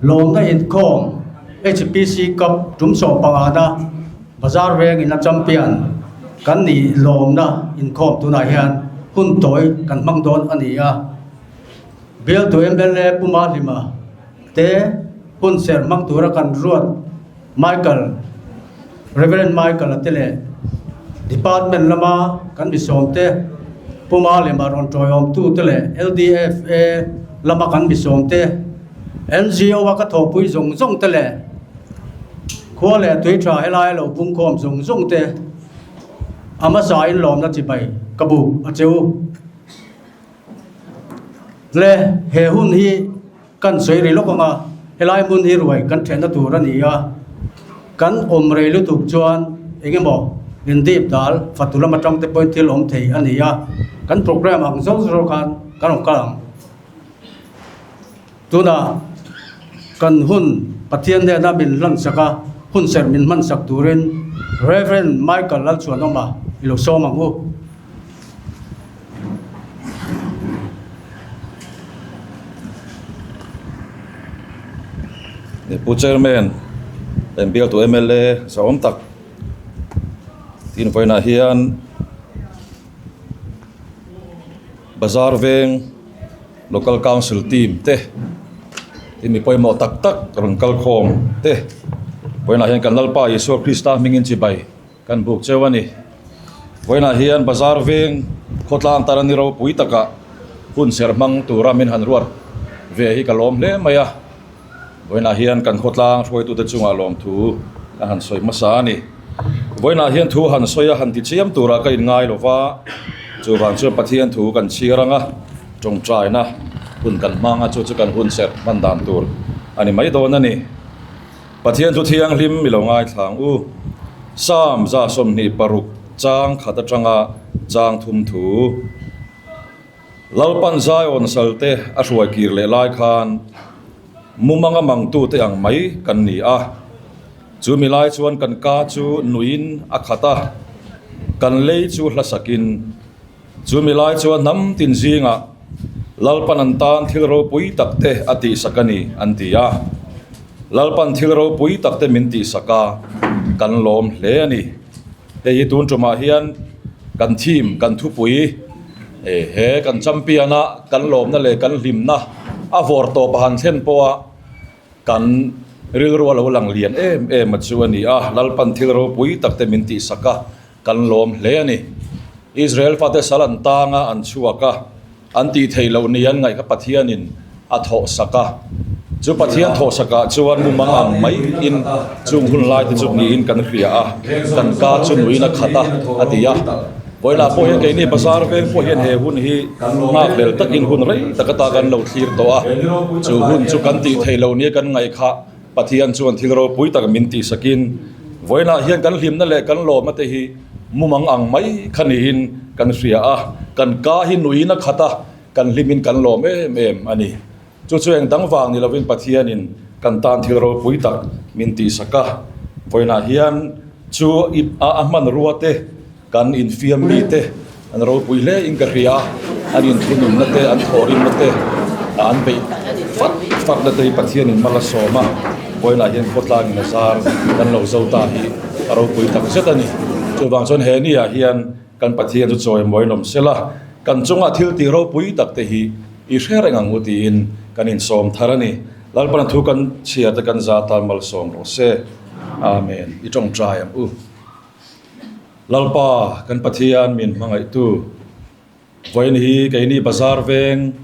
Lawmna inkhawm HPC Cup tum sawmpangana Bazar vengin a champion kan nih lawmna inkhawm tunah hian hun tawi kan hmang dawn a ni a. Bialtu mla Pu Mahlima te hun serh hmang tura kan ruat Michael, Rev. Michael-a te leh Department lama kan misawm te Pu Mahlima rawn tawiawmtu te leh LDFA lama kan misawm te, NGO-a ka thawhpui zawng zawng te leh khua leh tui tha helai lo pungkhawm zawng zawng te a hmasa in lawmna chibai ka buk a che u. Le he hun hi kan sawi rih lawk ang a, helai hmun hi ruai kan thenna tur a ni a, kan awm rei lutuk chuan eng emaw indip dal fatu lam atang te pawhin thil awm thei a ni a, kan programme ang zawng zawng khan kan rawn kal ang. Tunah kan hun Pathian hnena min hlansak a, hun serh min hmansak turin Rev. Michael Lalchhuanawma i lo sawm ang u. Pu Chairman, Bialtu mla zahawm tak tin vawiinah hian Bazar veng Local Council team te tin mi pawimawh tak tak rawn kal khawm te vawiinah hian kan Lalpa Isua Krista hmingin chibai kan buk cheu a ni. Vawiinah hian Bazar veng khawtlang tan a ni ropui takah hun serh hmang tura min han ruat ve hi ka lawm hle mai a. Vawiinah hian kan khawtlang hruaitute chungah lawmthu ka han sawi hmasa a ni. Vawiinah hian thu han sawi a han ti chiam turah ka inngai lo va, chuvang chuan Pathian thu kan chhiar ang a, tawngtaina hun kan hmang a, chu chu kan hun serh hman dan tur a ni mai dawn a ni. Pathian thu thianghlim i lo ngaithla ang u. Psalm 26 chang khat atanga chang thum thu. Lalpan Zion salte a hruai kir leh lai khan mumanga mangtute ang mai kan ni a. Chu mi lai chuan kan ka chu nuiin a khat a, kan lei chu hlasakin. Chu mi lai chuan hnam tin zingah Lalpan an tan thil ropui takte a tihsak a ni, an ti a. Lalpan thil ropui takte min tihsak a, kan lawm hle a ni. Hei hi tun tumah hian kan theme, kan thupui he kan champion a kan lawmna leh kan hlimna a vawr tawp a han thlen pawha kan rilru a lo lang lian em em a chu a ni a, Lalpan thil ropui tak te min tihsak a, kan lawm hle a ni. Israel fate sal an tang a, an chhuak a. An tih theih loh ni an ngaih kha Pathianin a thawhsak a, chu Pathian thawhsakah chuan mumang ang maiin chung hun lai te chu niin kan hria a, kan ka chu nuin a khat a, a ti a. Vawilah pawh hian keini bazar veng pawh hian he hun hi nghakhlel takin hun rei tak ata kan lo thlir tawh a, chu hun chu kan tih theih loh nia kan ngaih kha Pathian chuan thil ropui tak min tihsakin vawiinah hian kan hlimna leh kan lawmna te hi mumang ang mai kha niin kan hria a, kan ka hi nuiin a khat a, kan hlimin kan lawm em em a ni. Chu chu eng dang vang ni lovin Pathianin kan tan thil ropui tak min tihsak a, vawiinah hian chu a hmanrua te, Kan infiam mite an ropui hle in ka hria a, an inthununna te, an thawhrimna te, an beih fat fatna te hi Pathianin mal a sawm a, vawiinah hian khawtlangin a zar kan lo zo ta hi a ropui tak zet a ni. Chuvang chuan he niah hian kan Pathian chu chawimawiin awm sela, kan chunga thil tih ropui tak te hi i hre reng ang u tiin kan insawm thar a ni. Lalpana thu kan chhiar te kan za tan malsawm rawh se. Amen. I tawngtai ang u. Lalpa kan Pathian min hmangaihtu vawiin hi keini bazar veng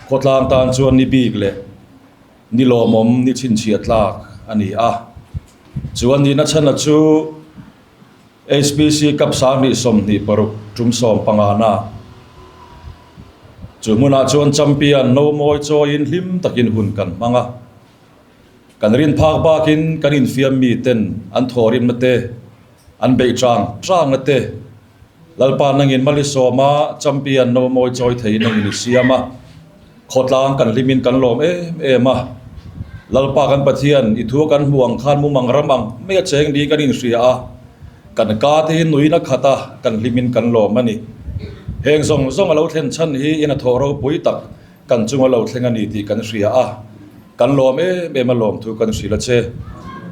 khawtlang tan chuan ni bik leh ni lawmawm ni chhinchhiah tlak a ni a. Chuan nihna chhana chu HPC Cup 2026 tum sawmpangana chu hmunah chuan champion no mawi chawiin hlim takin hun kan hmang a. Kan rin phak bakin kan infiam miten an thawhrimna te, an beih chang changna te, Lalpa nangin Malisawma champion no mawi chawi theiin nangin i siam a, khawtlang kan hlimin kan lawm em em a. Lalpa kan Pathian i thu kan hmuh ang khan mumang ram ang mai a cheng niin kan inhria a, kan ka te hi nuin a khat a, kan hlimin kan lawm a ni. Heng zawng zawng a lo thlen chhan hi in a thawh ropui tak kan chunga lo thleng a ni tih kan hria a. Kan lawm em em a lawmthu kan hrilh a che.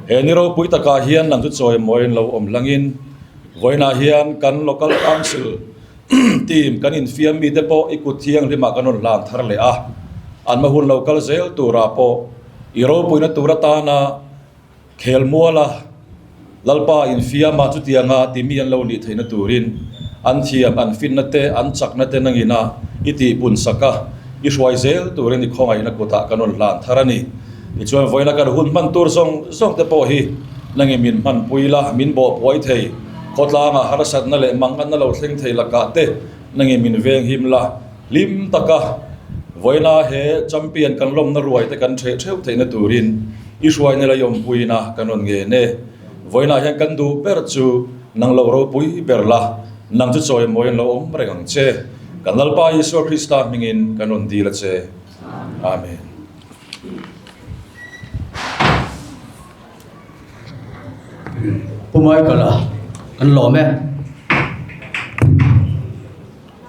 He ni ropui takah hian lang chu chawimawiin lo awm hlangin vawiinah hian kan Local Council team kan infiam mite pawh i kut thianghlimah kan rawn hlan thar leh a, an hma hun lo kal zel turah pawh i ropuina tur atana Khelmuala Lalpa infiama chutianga timi an lo nih theihna turin an thiam, an finna te, an chakna te nangina i tihpun sak a, i hruai zel turin i khawngaihna kutah kan rawn hlan thar a ni. Tichuan vawiina kan hun hman tur zawng zawng te pawh hi nangin min hmanpui la, min bawhpuai thei, khawtlangah harsatna leh manganna lo thleng thei lakah te nangin min venghim la, Hlim taka vawiina he champion kan lawmna ruai te kan ṭheh ṭheuh theihna turin i hruaina la iawmpuina kan rawn ngen e. Vawiinah hian kan duh ber chu nang lo ropui ber la, nang chu chawimawiin lo awm reng ang che. Kan Lalpa Isua Krista hmingin kan rawn dil a che. Amen. Pu Michael-a kan lawm e.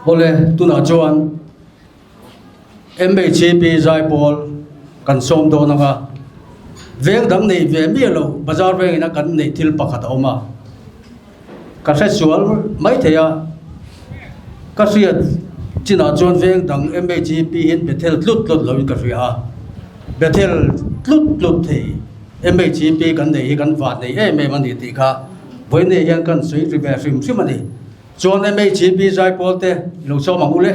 Awle, tunah chuan MHCP zaipawl kan sawm dawn ang a, veng dang nei ve miah lo bazar vengin a kan neih thil pakhat a awm a, ka hre sual mai thei a, ka hriat chinah chuan veng dang MHCP hian Bethel tlut tlut loin ka hria a, Bethel tlut tlut thei MHCP kan nei hi kan van nei em em a ni tih kha vawiin hian kan sawi ri ve hrim hrim a ni. Chuan MHCP zaipawl te i lo sawm ang u le.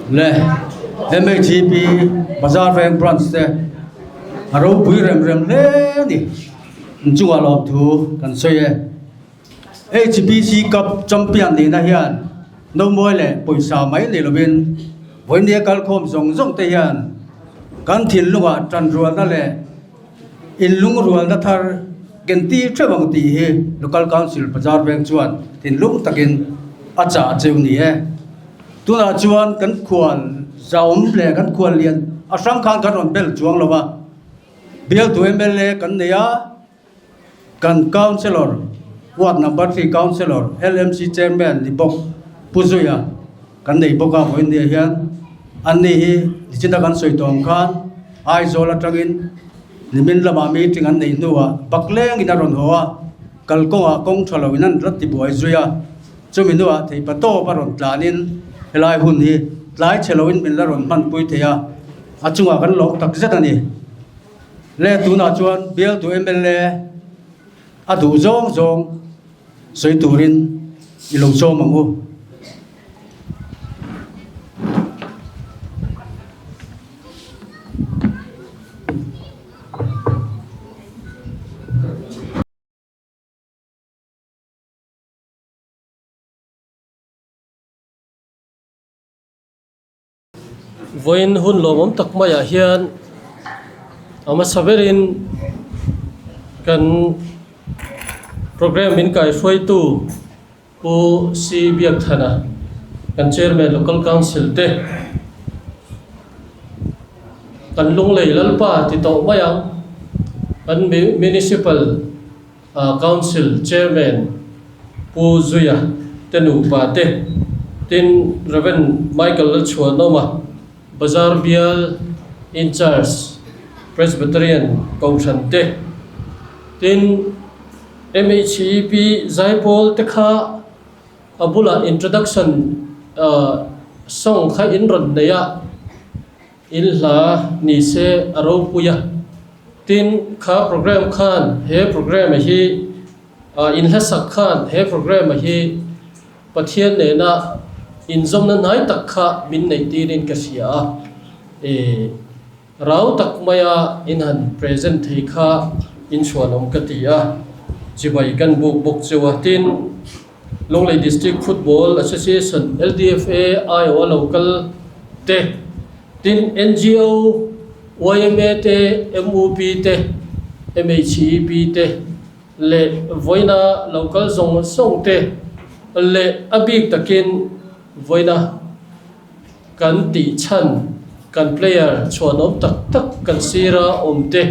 Le MHEP Bazar Veng Branch te a ropui rem rem hle a ni. Inchungah lawmthu kan sawi e. HBC Cup champion nihna hian nomawi leh pawisa mai ni lovin vawinia kalkhawm zawng zawng te hian kan thinlungah tanrualna leh inlungrualna thar ken tir theuh ang tih hi Local Council Bazar Veng chuan thinlung takin a chah cheu ni e. Tunah chuan kan khual zauawm leh kan khual lian a hrang khan kan rawn bel chuang lo va, bialtu mla kan nei a, Kan Councillor, Ward Number 3 Councillor, LMC Chairman ni bawk Pu Zuia kan nei bawk a, vawiin hian anni hi nichina kan sawi tawh ang khan Aizawl atangin nimin lamah meeting an neih hnuah baklengin a rawn haw a, kalkawngah kawng tha loin an rat tibuai zui a, chumi hnuah theihpatawp a rawn tlanin helai hun hi tlai chhe loin min la rawn hmanpui thei a, a chungah kan lawm takzet a ni. Le tunah chuan bialtu mla a duh zawng zawng sawi turin i lo sawm ang u. Vawiin hun lawmawm tak maiah hian a hmasa berin kan programme min kaihruaitu Pu C Biakthana kan Chairman Local Council te kan Lunglei Lalpa ti tawh mai ang kan Municipal Council Chairman Pu Zuia te nupa te, tin Rev. Michael Lalchhuanawma, Bazar Bial In Charge Presbyterian Kohhran te, tin MHEP Zaipawl te kha a bulah introduction song kha in rawn nei a, In hla ni se a ropui a, tin kha programme khan he programme hi in hla sak khan he programme hi Pathian nena inzawmna hnai tak kha min neih tirin ka hria a, e rau tak maia in han present thei kha in chhuanawm ka ti a, chibai kan buk bawk cheu a, tin Lunglei District Football Association, LDFA, aiawha lo kal te, tin NGO, yma te, mup te, MHEP te leh vawiina lo kal zawng zawng te leh a bik takin vawiina kan tih chhan kan player chhuanawm tak tak kan sira awm te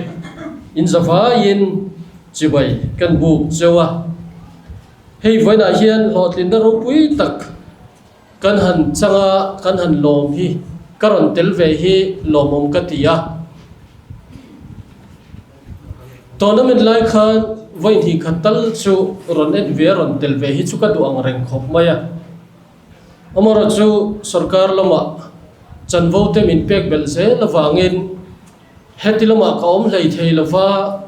inzavaiin chibai kan buk cheu a. Hei vawiinah hian hlawhtlinna ropui tak kan han chang a, kan han lawm hi ka rawn tel ve hi lawmawm ka ti a. Tournament lai khan vawi hnih khat tal chu rawn en ve a, rawn tel ve hi chu ka duh ang reng khawp mai a. Amaherawhchu sorkar lamah chanvo te min pek belh zel avangin Heti lamah ka awm hlei thei lova,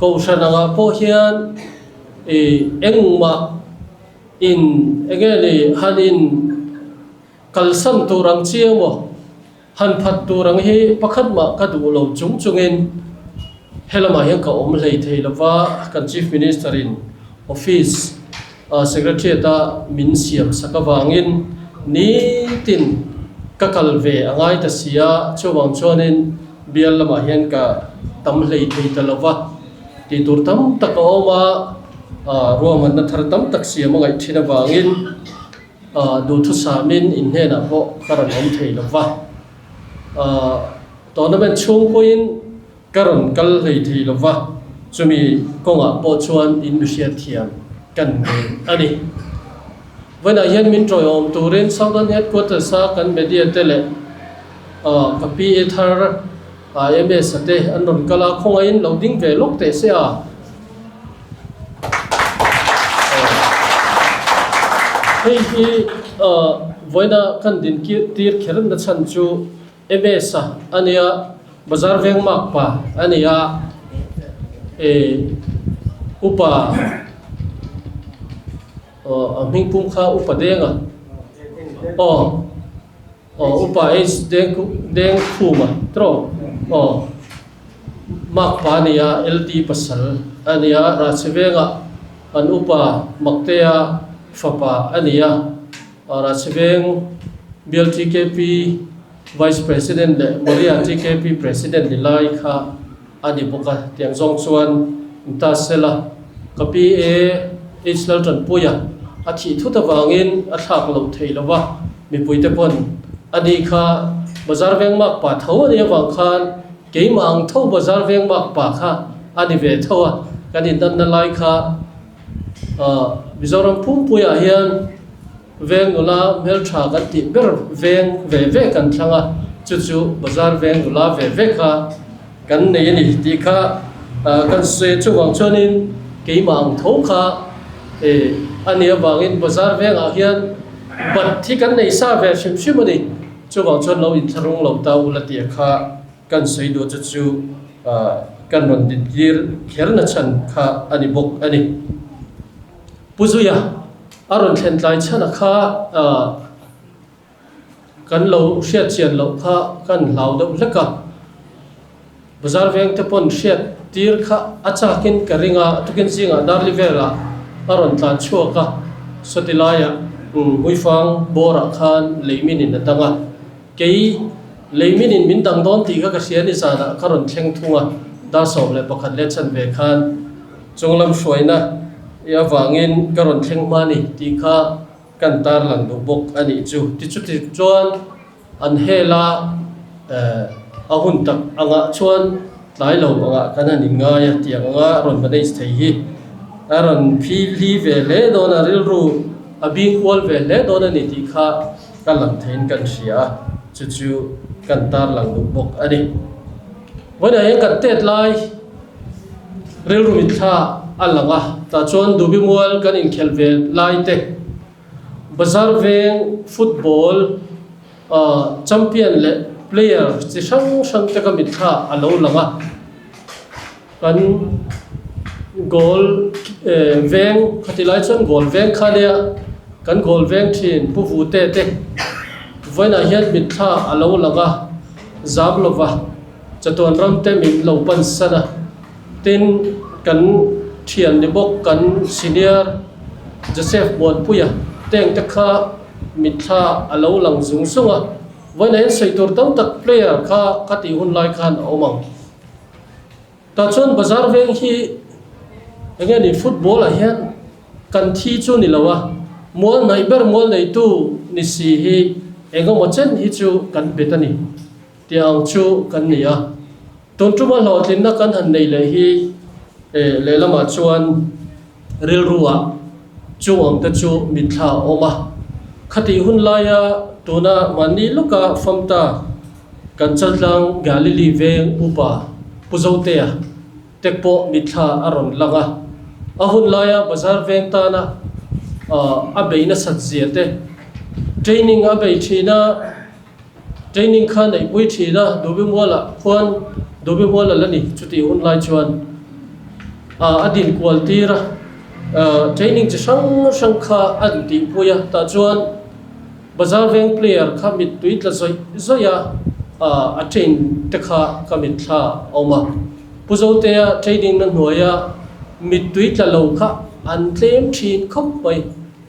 Kohhran angah pawh hian i engmah in enge ni han in kalsan tur ang chi emaw, han phat tur ang hi pakhat mah ka duh lo chung chungin helamah hian ka awm hlei thei lova, kan Chief Minister in Office Secretariat a min siam sak avangin nitin ka kal ve a ngai ta si a, chuvang chuanin bial lamah hian ka tam hlei thei ta lo va, tih tur tam tak a awm a, ruahmanna thar tam tak siam a ngaih thin avangin duhthusamin in hnenah pawh ka rawn awm thei lo va, tournament chhung pawhin Ka rawn kal hlei thei lo va, chumi kawngah pawh chuan in mi hriatthiam kan nei a ni. Vawiinah hian min tawiawm turin Southern Headquarters a kan media te leh ka PA thar MS a te an rawn kal a, khawngaihin lo ding ve lawk teh se a. Hei hi vawiina kan din tir kher nachhan chu MS a a nia, Bazar veng mak pa a ni a, e upa aw a hming pum kha upa deng a, aw Aw Upa H Deng Deng Khuma trawh aw Makpa a ni a, LT pasal a ni a, Rahchivengah an upa Maktea fapa a ni a, Rahchiveng Bial TKP Vice President leh Moria TKP President ni lai kha a ni bawk a, tiang zawng chuan in ta sela ka pi e H Laltanpuia a thih thut avangin a thlak loh thei lo va, mipuite pawn a ni kha bazar veng mak pa tho a nih avang khan keimah ang tho bazar veng mak pa kha a ni ve tho a, kan indanna lai kha Mizoram Pumpuiah hian Veng nula hmeltha kan tih ber veng ve ve kan thlang a, chu chu bazar veng nula ve ve kha kan nei a ni tih kha kan sawi a. Chuvang chuanin keimah ang tho kha a nih avangin bazar vengah hian bat hi kan nei sa ve hrim hrim a ni. Chuvang chuan lo inthlahrung lo ta ula tih kha kan sawi duh chu chu kan rawn dintir kher na chhan kha a ni bawk a ni. Pu Zuia a rawn thlen tlai chhan a kha kan lo hriat chian loh kha kan hlau deuh hlek a, bazar veng te pawn hriat tir kha a chak in ka ring a, tukin zingah Darli velah a rawn tlan chhuak a, sawti laiah Hmuifang bawrah khan leimin in a dang a, kei leimin in min dang dawn tih kha ka hria ni zanah ka rawn thleng thung a, dar 11 leh chanve khan. Chunglam hruaina i avangin ka rawn thleng hma ni tih kha kan tarlang duh bawk a nih chu. Tichuti chuan an hel a, a hun tak angah chuan tlai lo angah kan han inngai a tiang anga rawn manage thei hi a rawn phi hli ve hle dawn a, rilru a bing kual ve hle dawn a ni tih kha ka lang theiin kan hria a, chu chu kan tarlang duh bawk a ni. Vawiinah hian kan tet lai. Rilru mitthla a lang a, tah chuan Dubi Mual kan inkhelh ve lai te, Bazar Veng football champion leh player chi hrang hrang te ka mitthla a lo lang a, kan goal veng khati lai chuan goal veng kha nia kan goal veng thin Pu Vute te vawiinah hian mitthla a lo lang a, zam lova. Chatuan ram te min lo pan san a, tin kan thian ni bawk kan senior Joseph Muanpuia teng te kha mitthla a lo lang zung zung a, vawiin ah hian sawi tur tam tak player kha ka tih hun lai khan a awm ang. Tah chuan bazar veng hi enge ni football ah hian kan thi chu ni lo a, mual hnaih ber mual neitu ni si hi engemaw chen hi chu kan bet a ni. Tih ang chu kan ni a, tun tuma hlawhtlinna kan han nei leh hi lehlamah chuan rilruah chu ang te chu mitthla a awm a. Khatih hun laia tuna mahni lawka famta kan chaltlang Galilee veng upa Pu Zotea te pawh mitthla a rawn lang a. A hun laia bazar veng tana a bei nasat zia te, training a bei thin a, Training kha neihpui thin a, Dubi Mualah khuan Dubi Mual a la ni. Chutih hun lai chuan a din kual tir a, training chi hrang hrang kha a intihpui a, tah chuan Bazar Veng player kha mittui tla zawih zawih a, a train te kha ka mitthla a awm a. Pu Zotea training na hnuaia mittui tla lo kha an tlem thin khawp mai.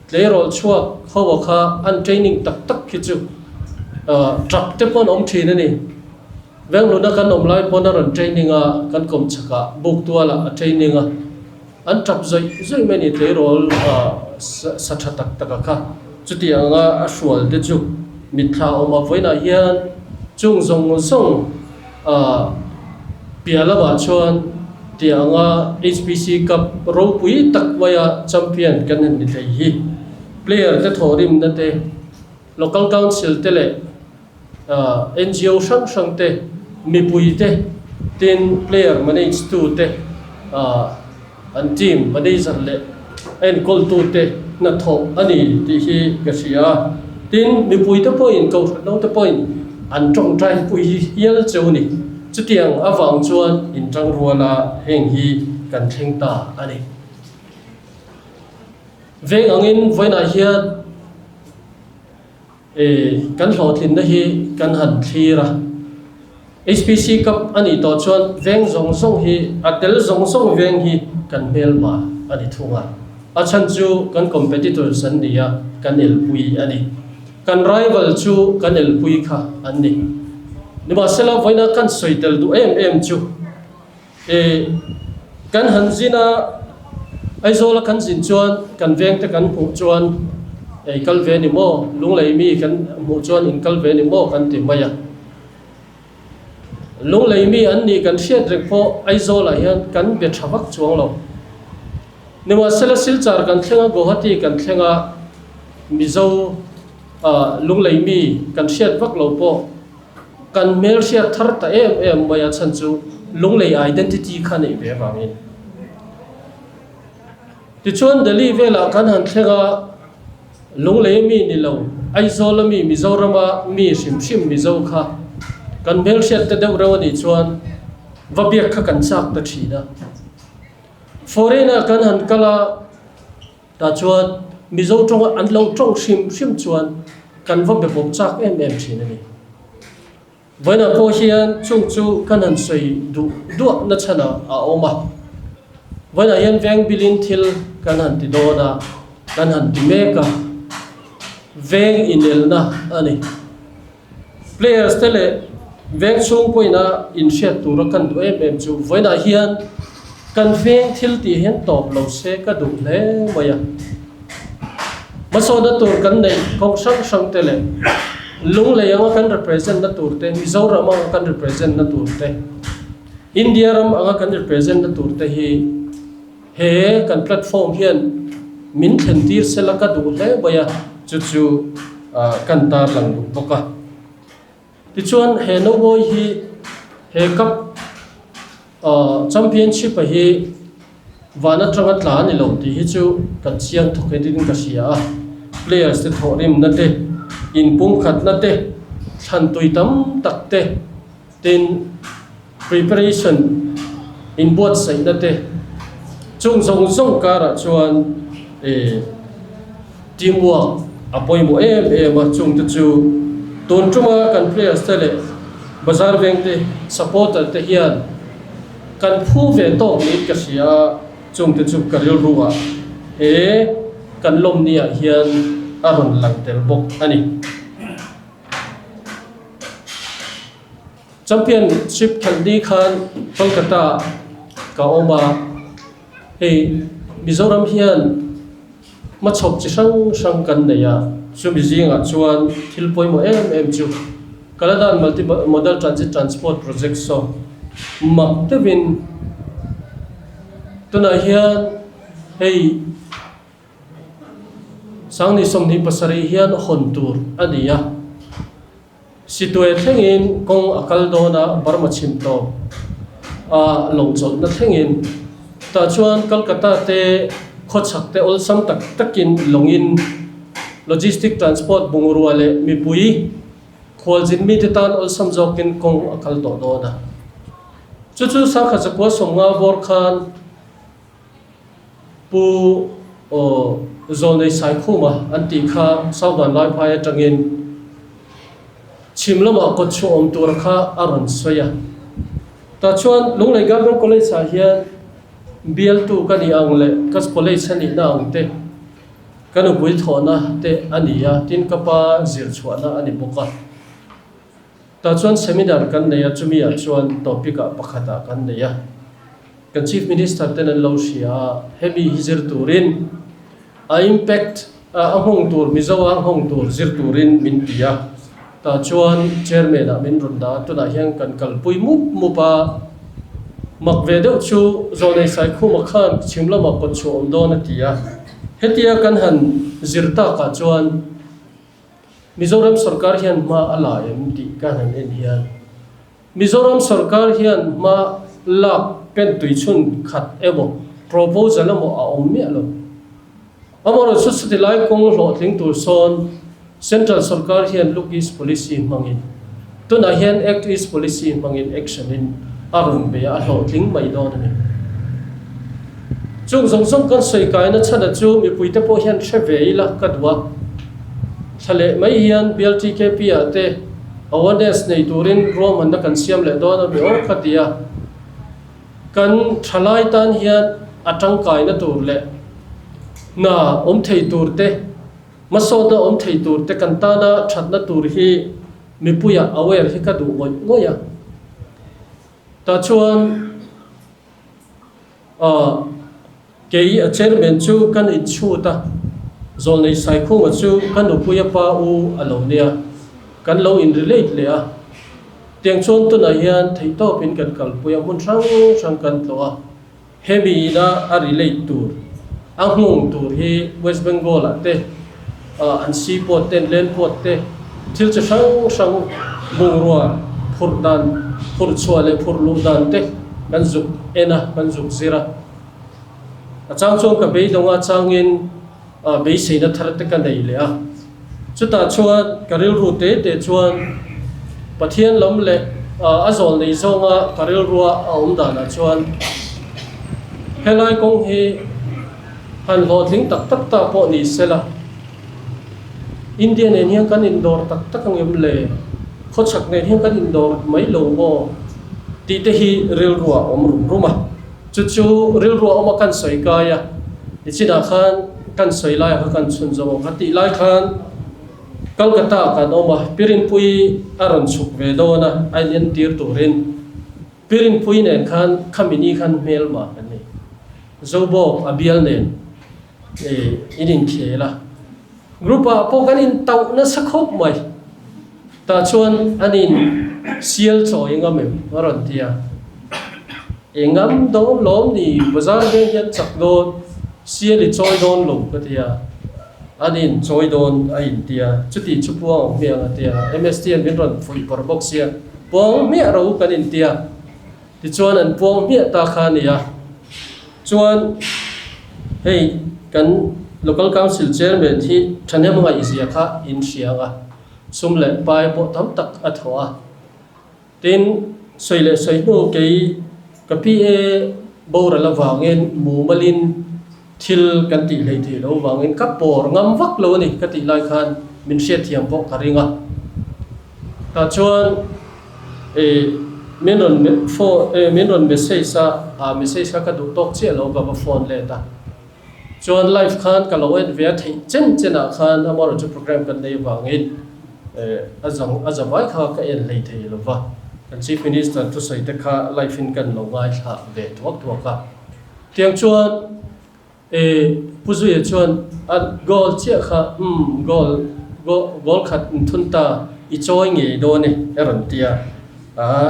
Tleirawl chhuak ho a kha an training tak tak khi chu truck te pawh an awm thin a ni. Vengluna kan awm lai pawn a rawn training a, kan kawm chhakah buk tualah a training a, an tap zawih zawih mai a ni tleirawl sa tha tak tak a kha. Chuti anga a hrual te chu mitthla a awm a, vawiinah hian chung zawng zawng Piah lamah chuan tianga HPC Cup ropui tak maia champion kan han ni thei hi player te thawhrimna te, local council te leh NGO hrang hrang te, mipui te tin player manage tu te an team manager leh enkawltu te hnathawh a ni tih hi ka hria a. Tin, mipui te pawhin, kohhran ho te pawhin an tawngtai pui hi hial cheu a ni. Chutiang avang chuan intang ruala heng hi kan thleng ta a ni. Veng angin vawiinah hian. Kan hlawhtlinna hi kan han thlir a, HPC Cup a nih tawh chuan veng zawng zawng hi, a tel zawng zawng veng hi kan hmelma a ni thung a. A chhan chu kan competitors an ni a, kan elpui a ni. Kan rival chu kan elpui kha an ni. Nimahsela vawiina kan sawi tel duh em em chu e kan han zin a, Aizawla kan zin chuan kan vengte kan hmuh chuan ei kal ve ni maw, Lunglei mi kan hmuh chuan in kal ve ni maw kan ti mai a. Lunglei mi an nih kan hriat reng pawh Aizawlah hian kan be tha vak chuang lo. Nimahsela Silchar kan thleng a, Guwahati kan thleng a, Mizo Lunglei mi kan hriat vak lo pawh kan hmel hriat thar ta em em mai a chhan chu Lunglei identity kha neih ve avangin. Tichuan Delhi velah kan han thleng a, Lunglei mi ni lo, Aizawl a mi Mizorama mi hrim hrim Mizo kha kan hmel hriat te deuh reuh a nih chuan va biak kha kan chak ta thin a. Foreign ah kan han kal a, tah chuan Mizo tawnga an lo tawng hrim hrim chuan kan va be bawk chak em em thin a ni. Vawiinah pawh hian chung chu kan han sawi duh duah na chhanah a awm a. Vawiinah hian veng bilin thil kan han ti dawn a, kan han ti mek a, veng inelna a ni. Players te leh veng chhung pawhin a inhriat tura kan duh em em chu vawiinah hian kan veng thil tih hian tawp lo se ka duh hle mai a. Hmasawnna tur kan neih kawng hrang hrang te leh Lunglei anga kan represent na tur te, Mizoram anga kan represent na tur te, India ram anga kan represent na tur te hi he kan platform hian min thlen tir sela ka duh hle mai a, chu chu kan tarlang duh bawk a. Tichuan he Nomawi hi he cup championship a hi van atanga tla a ni lo tih hi chu kan chiang thawk he ding ka hria a, players te thawhrimna te, inpumkhatna te, thlan tui tam tak te, tin preparation inbuatsaihna te chung zawng zawng karah chuan eh teamwork a pawimawh em em a, chungte chu tun tuma kan players te leh bazar vengte supporter te hian kan phu ve tawk niin ka hria a, chungte chu ka rilru ah he kan lawmni ah hian a rawn lang tel bawk a ni. Championship khelh ni khan Kolkata ah ka awm a, hei Mizoram hian hmachhawp chi hrang hrang kan nei a, chumi zingah chuan thil pawimawh em em chu Kaladan Multi Modal Transit Transport Project saw mak deuhin tunah hian hei Sangni 27 hian hawn tur a ni a, Situe thlengin kawng a kal dawn a, Burma chhim tawp a lawng chawlhna thlengin. Tah chuan Kolkata te khawchhak te awlsam tak takin lawngin logistic transport bungrua leh mipui khualzin mite tan awlsam zawkin kawng a kal tawh dawn a. Chu chu Sangkhat Zakua 50 bawr khan Pu Zawlnei Saikhuma an tih kha Southern Laiphai atangin chhim lamah kawt chhuah awm tur kha a rawn sawi a. Tah chuan Lunglei Government College ah hian bialtu ka nih ang leh ka college a nihna ang te, ka nupui thawhna te a ni a, tin ka pa zir chhuahna a ni bawk a. Tah chuan seminar kan nei a, chumi ah chuan topic ah pakhat ah kan nei a. Kan Chief Minister ten an lo hria a, hemi hi zir turin a impact a nghawng tur, Mizo a nghawng tur zir turin min ti a. Tah chuan Chairman ah min rawn dah a, tunah hian kan kalpui mup mup a. Mak ve deuh chu Zawnei Saikhuma khan chhim lamah kawtchhuah awm dawn a ti a. Hetia kan han zir takah chuan Mizoram sorkar hian hma a la em tih ka han en hian Mizoram sorkar hian hma lak pen tui chhun khat emaw proposal emaw a awm miah lo. Amaherawhchu chuti lai kawng hlawhtling tur sawn Central sorkar hian Look East Policy hmangin tunah hian Act East Policy hmangin action in a rawn bei a, a hlawhtling mai dawn a ni. Chung zawng zawng kan sawi kaina chhana chu mipuite pawh hian hre ve ila ka duh a. Thla leh mai hian BLTKP ah te awareness nei turin ruahmanna kan siam leh dawn a mi aw ka ti a. Kan thalai tan hian a tangkaina tur leh hna awm thei tur te, hmasawtna awm thei tur te kan tana thatna tur hi mipuiah aware hi ka duh ngawih ngawih a. Tah chuan Aw, kei a chairman chu kan inchhut a, Zawlnei Saikhunga chu ka nupuia pa u a lo nia, kan lo in relate leh a. Tiang chuan tunah hian theihtawpin kan kalpui a, hmun hrang hrang kan tlawh a, hemi ina a relate tur, a nghung tur hi West Bengal ah te, an seaport te, an land port te, thil chi hrang hrang bungrua phurh dan, phurh chhuah leh phurh luh dan te kan zuk en a, kan zuk zir a. A chang chuan ka beidawng a changin beiseina thar te ka nei leh a. Chutah chuan ka rilru te te chuan Pathian lam leh a zawl nei zawnga ka rilrua a awm danah chuan helai kawng hi han hlawhtling tak tak ta pawh ni sela, India nen hian kan indawr tak tak angem le? Khawchhak nen hian kan indawr mai lo maw? Tih te hi rilruah a awm rum rum a. Chu chu rilruah a awm a kan sawi kai a, nichinah khan kan sawi laiah kha kan chhun zawm ang kha tih lai khan Kolkata ah kan awm a, Pirinpui a rawn chhuk ve dawn a, a inentir turin Pirinpui nen khan khami ni khan hmelma kan ni. Zobawk a bial nen. In inkhel a, group ah pawh kan in tauh nasa khawp mai. Tah chuan an in sial chawi ngam em a rawn ti a, Eng ngam dawn lawm ni, bazar veng hian chak dawn, sial i chawi dawn lo ka ti a, an in chawi dawn a in ti a, chuti chu puang ang hmiang a ti a, MST an min rawn fuih pawrh bawk sia, puang hmiah ro kan in ti a, tichuan an puang hmiah ta kha a ni a. Chuan hei kan Local Council Chairman hi thahnem ngaihzia kha in hria ang a, sum leh pai pawh tam tak a thaw a. Tin, sawi leh sawi hnu kei ka PA boral avangin mumalin thil kan tih hlei thei lo avangin ka pawr ngam vak lo a ni ka tih lai khan min hriatthiam pawh ka ring a. Tah chuan eh min rawn phone eh min rawn message a, ah message kha ka duh tawk chiah lo ka va phone let a. Chuan live khan ka lo en ve a theih chen chen ah khan amaherawhchu chu program kan nei avangin eh a zang a zavai kha ka en hlei thei lo va. Kan Chief Minister thusawi te kha live in kan lo ngaithla ve thuak thuak a. Tiang chuan E Pu Zuia chuan a goal chiah kha umm goal goal khat in thun ta i chawi ngei dawn e a rawn ti a, aa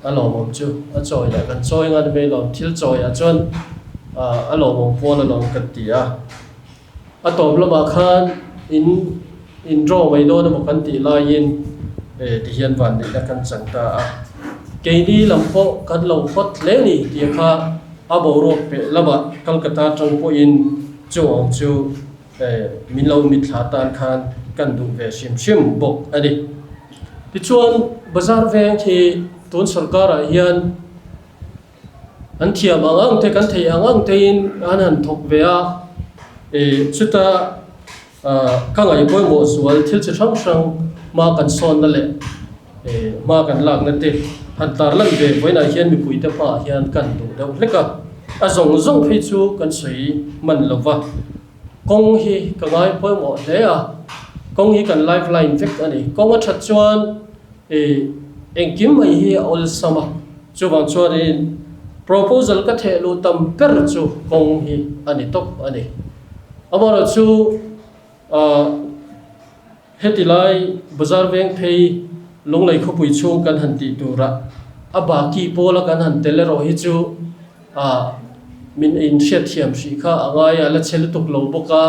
a lawmawm chu a chawi leh kan chawi ngan mai lawm thil chawi ah chuan a lawmawm pawl alawm kan ti a, a tawp lamah khan in in draw mai dawn emaw kan tih laiin e tihian vanneihna kan chang ta a, keini lam pawh kan lo hawt hle ni tih kha. A boruak peh lamah Calcutta tang pawhin chu ang chu min lo mitthla tan khan kan duh ve hrim hrim bawk a ni. Tichuan bazar veng hi tun sorkarah hian an thiam ang ang te kan theih ang ang tein an han thawk ve a, chuta ka ngaih pawimawh zual thil chi hrang hrang hma kan sawnna leh Hma kan lakna te han tarlan ve vawiinah hian mipuite hmaah hian kan duh deuh hlek a, a zawng zawng phei chu kan sawi hman lo va, kawng hi ka ngai pawimawh hle a, kawng hi kan life line vek a ni. Kawng a that chuan engkim mai hi a awlsam a, chuvang chuanin proposal ka theh luh tam ber chu kawng hi a ni tawp a ni. Amaherawhchu ahh. Heti lai bazar veng phei Lunglei khawpui chhung kan han tih turah a baki pawla kan han tel erawh hi chu ah min inhriatthiam hrih kha a ngai a, la che lutuk lo bawk a,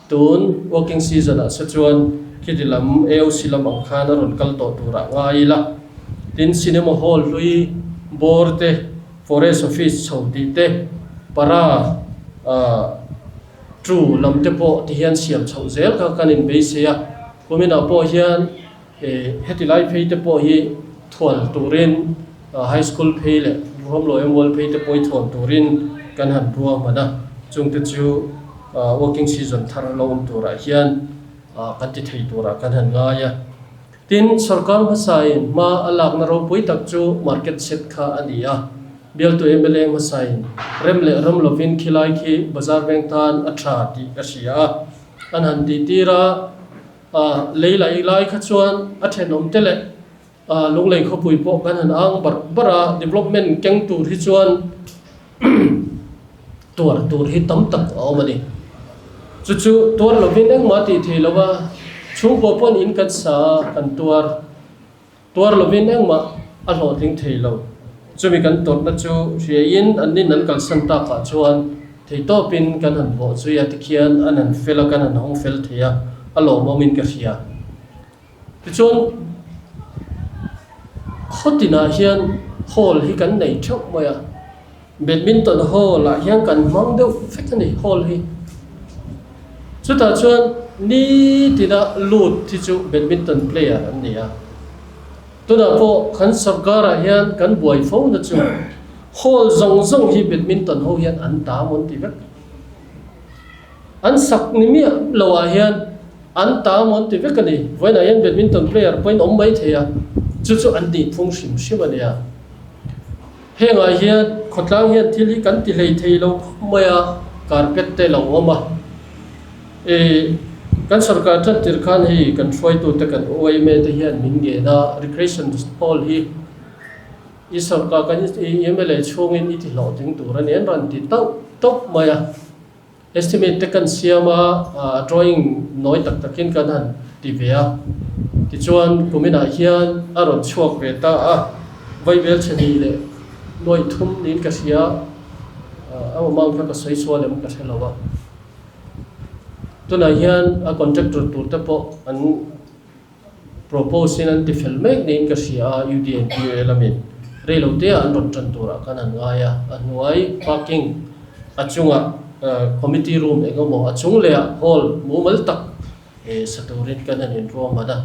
tun working season ah se chuan khiti lam AOC lam ang khan a rawn kal tawh turah ngai ila. Tin, cinema hall hlui bawr te, forest office chho tih te, para ah. True lam te pawh ti hian siam chhoh zel kha kan inbeisei a, kuminah pawh hian heti lai phei te pawh hi thual turin high school phei leh Ruamlawi Mual phei te pawh hi thual turin kan han ruahman a, chungte chu working season thar lo awm turah hian. kan ti thei turah kan han ngai a. Tin, sorkar hmasain hma a lakna ropui tak chu market set kha a ni a. Bialtu mla hmasain rem leh ram lovin khilai khi bazar veng tan a tha tih ka hria a. An han tihtir a, lei laih lai kha chuan a thenawm te leh Lunglei khawpui pawh kan han ang barh barh a, development keng tur hi chuan tuar tur hi tam tak a awm a ni. Chu chu tuar lovin engmah tih thei lo a, chhungkaw pawn in kan sa a, kan tuar. Tuar lovin engmah a hlawhtling thei lo. Chumi kan tawrhna chu hriaiin an nin an kalsan takah chuan theitawpin kan han bawh zui a, tikhian an han fel a, kan han hawng fel thei a, a lawmawmin ka hria. Tichuan, khaw tinah hian hall hi kan nei theuh mai a, badminton hall ah hian kan hmang deuh vek a ni hall hi. Chutah chuan nitina lut hi chu badminton player an ni a, tunah pawh kan sorkar ah hian kan buai fo na chu hall zawng zawng hi badminton ho hian an ta mawn ti vek. An sak ni miah lo ah hian an ta mawn ti vek a ni. Vawiinah hian badminton player pawhin awm mai thei a, chu chu an tih phung hrim hrim a nia. Hengah hian khawtlang hian thil hi kan ti hlei thei lo khawp mai a, carpet te lo awm a. Ih, kan sorkar tan tir khan hei kan hruaitute kan OMA te hian min ngen a, recreation hall hi i sorkar kan mla chhungin i ti hlawhtling tur a ni an rawn ti tauh tawp mai a. Estimate te kan siam a, drawing nawi tak takin kan han ti ve a. Tichuan, kuminah hian a rawn chhuak ve ta a, Vaibel chhani leh nuaih thum niin ka hria, a awmang kha ka sawi sual em ka hre lo a. Tunah hian a contractor tur te pawh an propose in an ti fel mek niin ka hria a, UDNPA lamin reilo te ah an rawn tan turah khan an ngai a, a hnuai parking a chungah committee room eng emaw a chung leh ah hall mumal tak sa turin kan han inruahman a,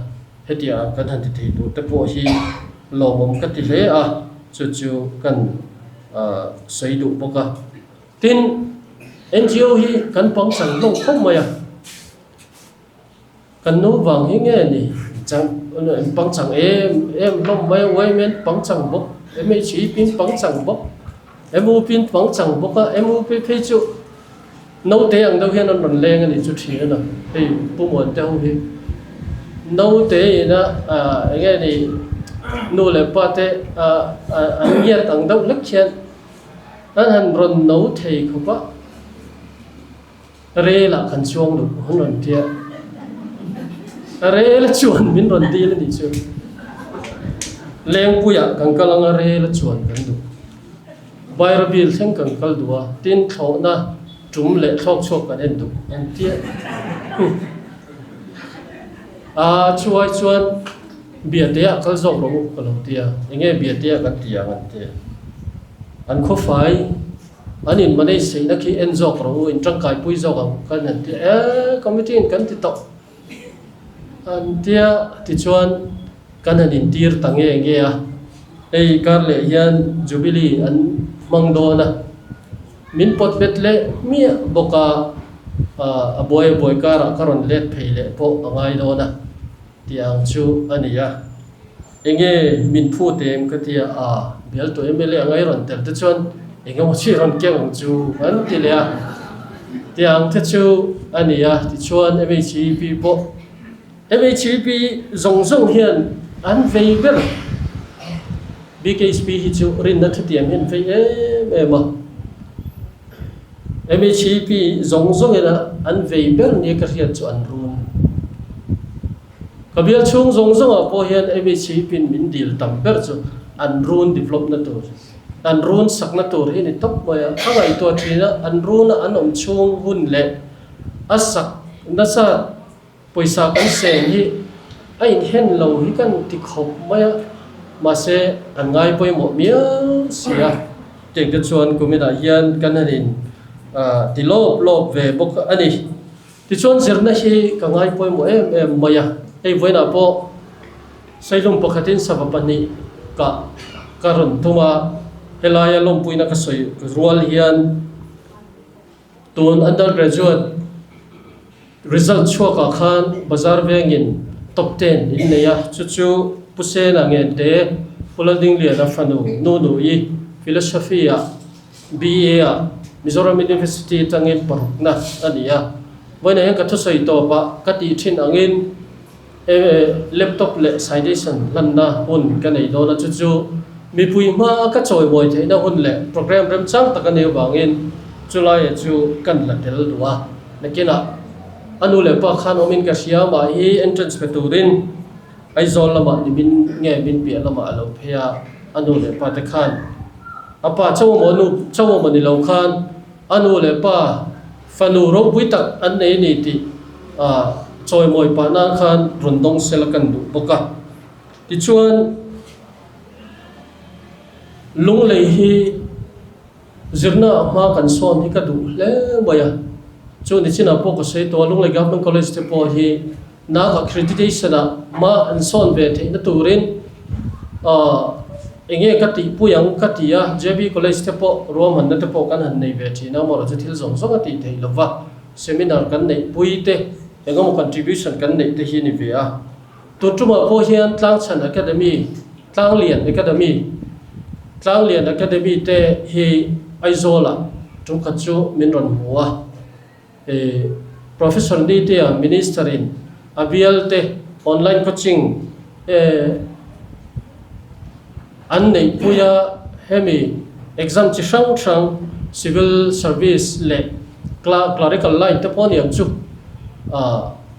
hetiang ang kan han ti thei tur te pawh hi lawmawm ka ti hle a, chu chu kan sawi duh bawk a. Tin, NGO hi kan pangchang hlawm khawp mai a. Kan nu vang hi nge ni chang pangchang em em hlawm mai a uaimen pangchang bawk MHE pin pangchang bawk MU pin pangchang bawk a MU phei phei chu naute ang deuh hian an rawn leng a ni chu thin a na hei Pu Muante ho hi naute ina ah eng nge ni nu leh pa te ah an ngiat ang deuh hlek hian an han rawn no thei khawp a. Rel ah kan chuang loh an rawn ti a, rel a chuan min rawn dil a nih chu. Lengpui ah kan kal anga rel a chuan kan duh. Bairabil thleng kan kal duh a, tin thlawhna tum leh thlawk chhuak kan en duh an ti a. A chuai chuan Biate ah kal zawk rawh u ka lo ti a, enge Biate ah kan ti ang an ti a. An khawfai. An in manage theihna khi en zawk rawh u, in tangkai pui zawk ang kan han ti e, committee in kan ti tawh an tia tichuan kan han intir ta nge nge a, hei kar leh hian Jubilee an hmang dawn a, min pawt bet leh miah bawk a, a buai a buai karah ka rawn let phei leh pawh a ngai dawn a tih ang chu a ni a. Enge min phut em ka ti a, aa bial tawh mla anga i rawn tel te chuan eng emaw chi rawn keng ang chu an ti leh a, tiang te chu a ni a, tichuan MHEP pawh MHEP zawng zawng hian an vei ber BKHP hi chu rinna thutiam hi an vei em em a, MHEP zawng zawng ina an vei ber nia ka hriat chu an run. Ka bial chhung zawng zawngah pawh hian MHC pin min dil tam ber chu an run develop na tur, an run sakna tur hi ni tawp mai a. A ngaihtuah thin a, an runa an awm chhung hun leh a sak nasa pawisa kan seng hi a inhen lo hi kan ti khawp mai a, mahse an ngai pawimawh miau si a. Tiang te chuan kuminah hian kan han in ti lawp lawp ve bawk a ni. Tichuan zirna hi ka ngai pawimawh em em mai a, hei vawiinah pawh Sailum pakhatin sava pahnih kah ka rawn tum a, helaia lawmpuina ka sawi rual hian tun undergraduate. Result chhuakah khan Bazar vengin top ten in nei a, chu chu Pu Sena Ngente, Pu Laldingliana fanu Nunu-i Philosophy-ah BA-ah Mizoram University atangin parukna a ni a. Vawiinah hian ka thusawi tawpah ka tih thin angin laptop leh citation hlanna hun ka nei dawn a, chu chu mipui hmaa ka chawimawi theihna hun leh programme remchang tak a nih avangin chulaia chu kan la tel duh a. Nakinah a nu leh pa khan awmin ka hria mah hi entrance pe turin Aizawl lamah ni min nge min piah lamah a lo phei a, a nu leh pa te khan a pa chauh emaw nu chauh emaw ni lo khan a nu leh pa fanu ropui tak an nei a ni tih chawimawi pah nan khan rawn dawng sela kan duh bawk a. Tichuan Lunglei hi zirna ah hma kan sawn hi ka duh hle mai a, chu nichinah pawh ka sawi tawh a, Lunglei Government College te pawh hi Nak accreditation ah hma an sawn ve theihna turin enge ka tihpui ang ka ti a, JB College te pawh ruahmanna te pawh kan han nei ve thin a, amaherawhchu chu thil zawng zawng a tih theih lova seminar kan neihpui te engemaw contribution kan neih te hi a ni ve a. Tun tumah pawh hian Tlangchhan Academy, Tlanglian Academy, Tlanglian Academy te hi Aizawl-ah tum khat chu min rawn hmu a. Professor Nitea Minister in a bial te online coaching an neih pui a, hemi exam chi hrang hrang civil service leh clerical line te pawh aniang chu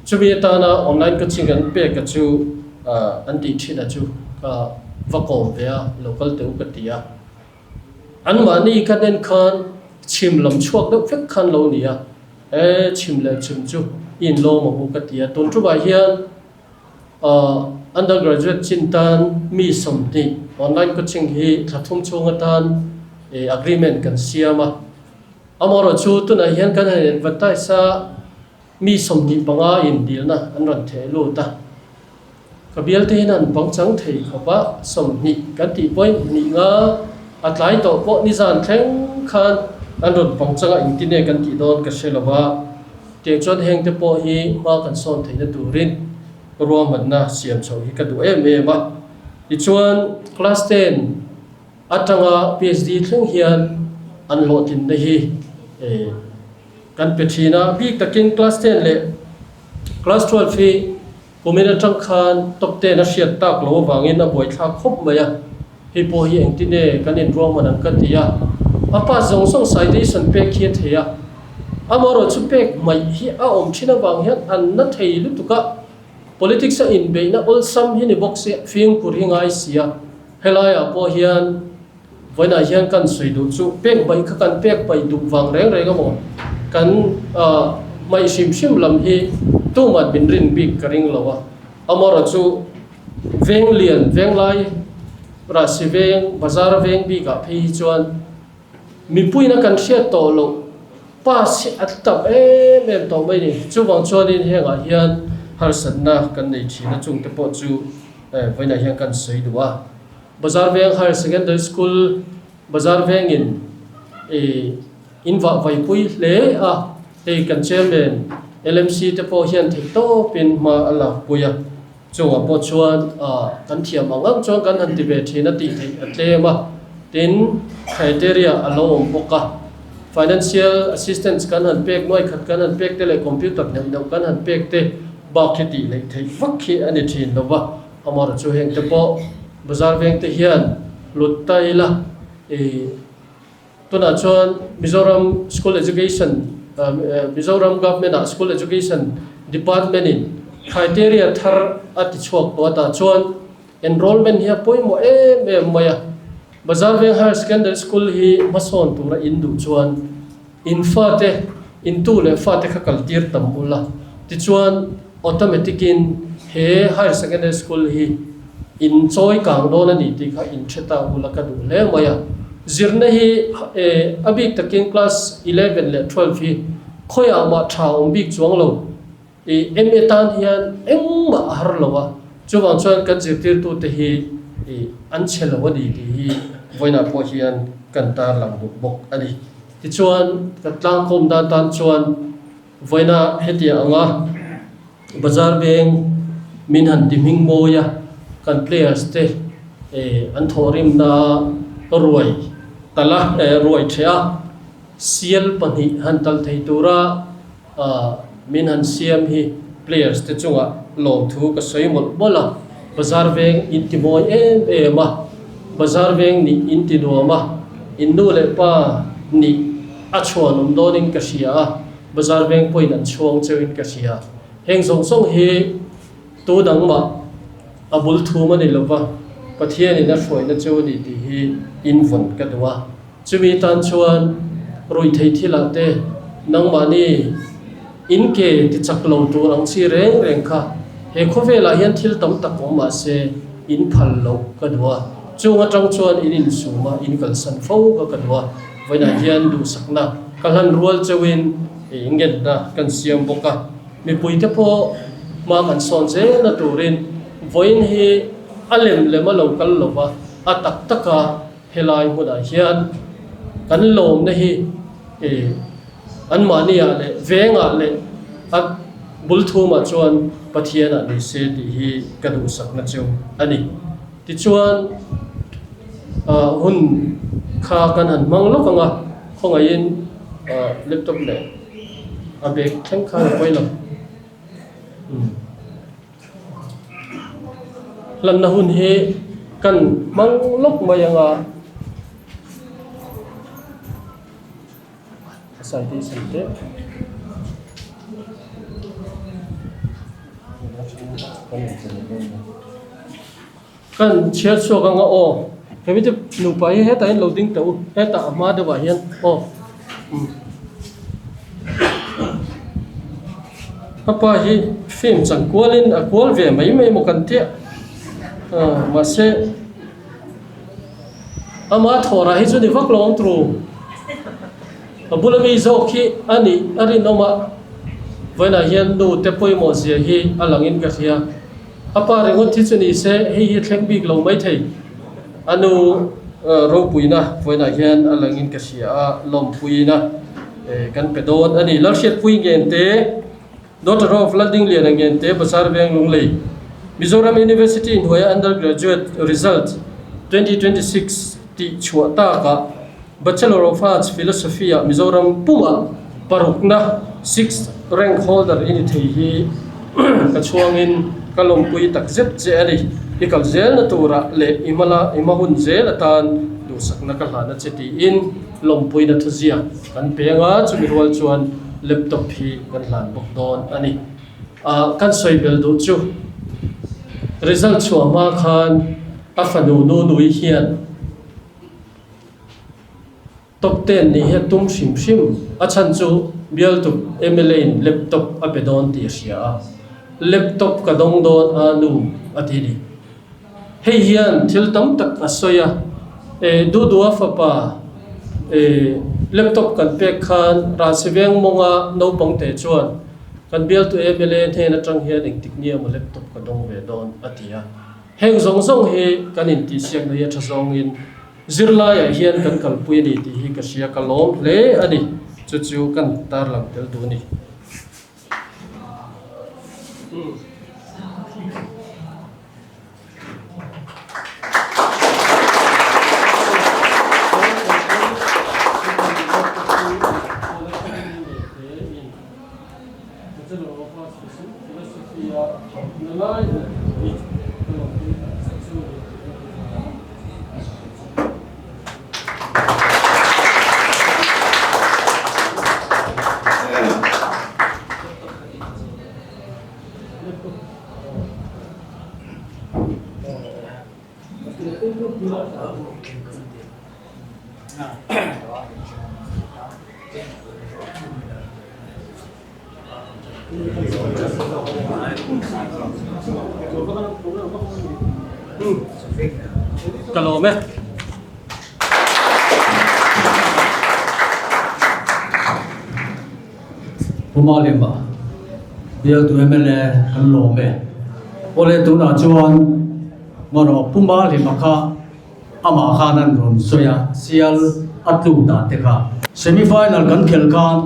chumi atana online coaching an pek a chu an tih thin a chu ka va kawm ve a, lo kal teh u ka ti a. Anmahni ka hnen khan chhim lam chhuak deuh vek khan lo ni a, e chhim leh chhim chu i inlawm ang u ka ti a. Tun tumah hian undergraduate chin tan mi 20 online coaching hi thla thum chhung atan agreement kan siam a. Amaherawhchu tunah hian kan han advertise a, mi 25 in dilna an rawn theh lut a. Ka bialte hian an bang chang thei khawp a, 20 kan tih pawhin hnih nga a tlai tawh pawh nizan thleng khan an rawn bang chang a, engtin nge kan tih dawn ka hre lo a, tiang chuan heng te pawh hi hma kan sawn theihna turin ruahmanna siam chho hi ka duh em em a. Tichuan class ten atanga PhD thleng hian an hlawhtlinna hi kan pe thin a, bik takin class ten leh class 12 hi Kumin atang khan top ten a hriat tak lo avangin a buaithlak khawp mai a, hei pawh hi engtin nge kan inruahman ang ka ti a, a pass zawng zawng citation pek hi a thei a, amaherawhchu pek hmaih hi a awm thin avang hian an na thei lutuk a, politics a inbeihna awlsam hi ni bawk se fimkhur hi ngai si a, helaiah pawh hian vawiinah hian kan sawi duh chu pek hmaih kha kan pek hmaih duh vang reng reng emaw kan hmaih hrim hrim lam hi tuman min rin bik ka ring lo a, amaherawh chu veng lian veng lai rahsi veng bazar veng bikah phei hi chuan mipuiin a kan hriat tawh loh pass hi a tam em em tawh mai a ni. Chuvang chuanin hengah hian harsatna kan nei thin a chungte pawh chu vawiinah hian kan sawi duh a. Bazar Veng Higher Secondary School, Bazar Vengin i in vah vaipui hle a, hei kan Chairman LMC te pawh hian theih tawpin hma a lakpui a, chungah pawh chuan kan thiam ang ang chuan kan han ti ve thin a tih theih a tlem a, tin criteria a lo awm bawk a, financial assistance kan han pek nuai khat kan han pek te leh computer neuh neuh kan han pek te bak hi tih hleih theih vak hi a ni thin lo va. Amaherawhchu chu heng te pawh bazar veng te hian lut ta ila i tunah chuan Mizoram School Education Mizoram Government ah School Education Department in criteria thar a ti chhuak tawh a tah chuan enrollment hi a pawimawh em em mai a. Bazar Veng Higher Secondary School hi hmasawn tura in duh chuan in fate in tu leh fate kha kal tir tam ula tichuan automatic in he Higher Secondary School hi in chawi kang dawn a ni tih kha in hre ta ula ka duh hle mai a. Zirna hi a bik takin class 11 leh 12 hi khawiah mah tha awm bik chuang lo. I MA tan hian engmah a har lo a, chuvang chuan kan zirtirtute hi i an chhe lo a ni tih hi vawiinah pawh hian kan tarlang duh bawk a ni. Tichuan, kan tlangkawm dan tan chuan. Vawiina hetiang anga Bazar veng min han ti hming mawi a, kan players te an thawhrimna ruai tal a, ruai theh a, sial pahnih han tal thei tura min han siam hi players te chungah lawmthu ka sawi mawlh mawlh a, Bazar veng in ti mawi em em a, Bazar veng nih in ti nuam a, in nu leh pa nih a chhuanawm dawnin ka hria a. Bazar veng pawhin an chhuang cheuhin ka hria. Heng zawng zawng hi tu dangmah a bul thum a ni lova, Pathianin a hruaina cheu a ni tih hi in vawn ka duh a. Chumi tan chuan ruihtheih thilah te nangmahni in ke ti chak lo tur ang chi reng reng kha he khawvelah hian thil tam tak awm mah se in phal loh ka duh a. Chung atang chuan in insum a, in kalsan fo kha ka duh a. Vawiinah hian duhsakna ka hlan rual cheuhin ngenna kan siam bawk a, mipuite pawh hma kan sawn zelna turin vawiin hi a lem lem a lo kal lo va, a tak taka helai hmunah hian kan lawmna hi anmahniah leh vengah leh a bul thumah chuan Pathianah ni se tih hi ka duhsakna cheu a ni. Tichuan, hun kha kan han hmang lawk ang a, khawngaihin laptop leh a bag thleng khan a pawi lo. Hlanna hun hi kan hmang lawk mai ang a. Kan chhiar chhuak anga aw hemi te nupa hi hetah hian lo ding teh u hetah a hma deuhah hian aw umm ka pa hi film chan kualin a kual ve mai mai maw kan tia ah mahse. Ama thawrah hi chu ni vak lo ang tru. A bula mi zawk hi a nih a rinawm a, vawiinah hian nu te pawimawh zia hi a langin ka hria. A pa ringawt hi chu ni se hei hi thleng bik lo maithei. A nu ropuina vawiinah hian a langin ka hria a, lawmpuina kan pe dawn a ni. Lalhriatpui Ngente, Daughter of Laldingliana Ngente, Bazar Veng Lunglei, Mizoram University hnuaia Undergraduate Result 2026 tih chhuah takah Bachelor of Arts Philosophy-ah Mizoram pumah parukna, sixth rank holder, i ni thei hi ka chhuangin ka lawmpui tak zet che a ni. I kal zelna turah leh i hmala i hma hun zel atan duhsakna ka hlahna che tiin lawmpuina thuziak kan peng a, chumi rual chuan laptop hi kan hlan bawk dawn a ni. Ah kan sawi bel duh chu result chhuah hma khan a fanu nu nui hian top ten nih hi a tum hrim hrim a chhan chu bialtu mla in laptop a pe dawn tih a hria a, laptop ka dawng dawn a nu a ti ni. Hei hian thil tam tak a sawi a, e Dudua fapa e laptop kan pek khan Ralsiveng mawnga naupang te chuan kan bialtu mla hnen atang hian engtik ni emaw laptop ka dawng ve dawn a ti a. Heng zawng zawng hi kan intihsiakna hi a tha zawngin zirlaiah hian kan kalpui a ni tih hi ka hria ka lawm hle a ni. Chu chu kan tarlang tel duh a ni. Ka lawm e. Pu Malima, bialtu mla kan lawm e. Awle tunah chuan Mawrawh Pu Malima kha amah khan an rawn sawi a, sial a tlu dan te kha. Semi final kan khelh khan.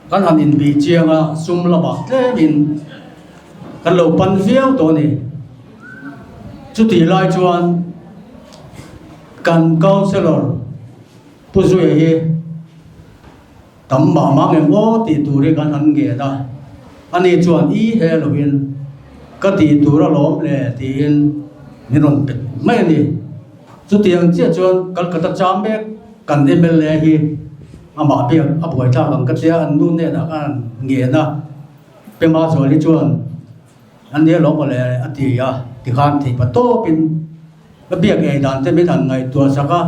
Kan han inbih chiang a, sum lamah tlemin kan lo pan viau tawh a ni. Chutih lai chuan kan councellor Pu Zuia hi tam mah mah ngem aw tih tur hi kan han ngen a, ani chuan i he lovin ka tih tur alawm le tiin min rawn pet mai a ni. Chutiang chiah chuan Calcutta cham mek kan mla hi amah biak a buaithlak ang ka tia an nu hnenah khan an ngen a, Pema Zuali chuan an nia lawm mawle a ti a, tikhan theihpa tawpin Ka biak ei dan te min han ngaihtuah sak a,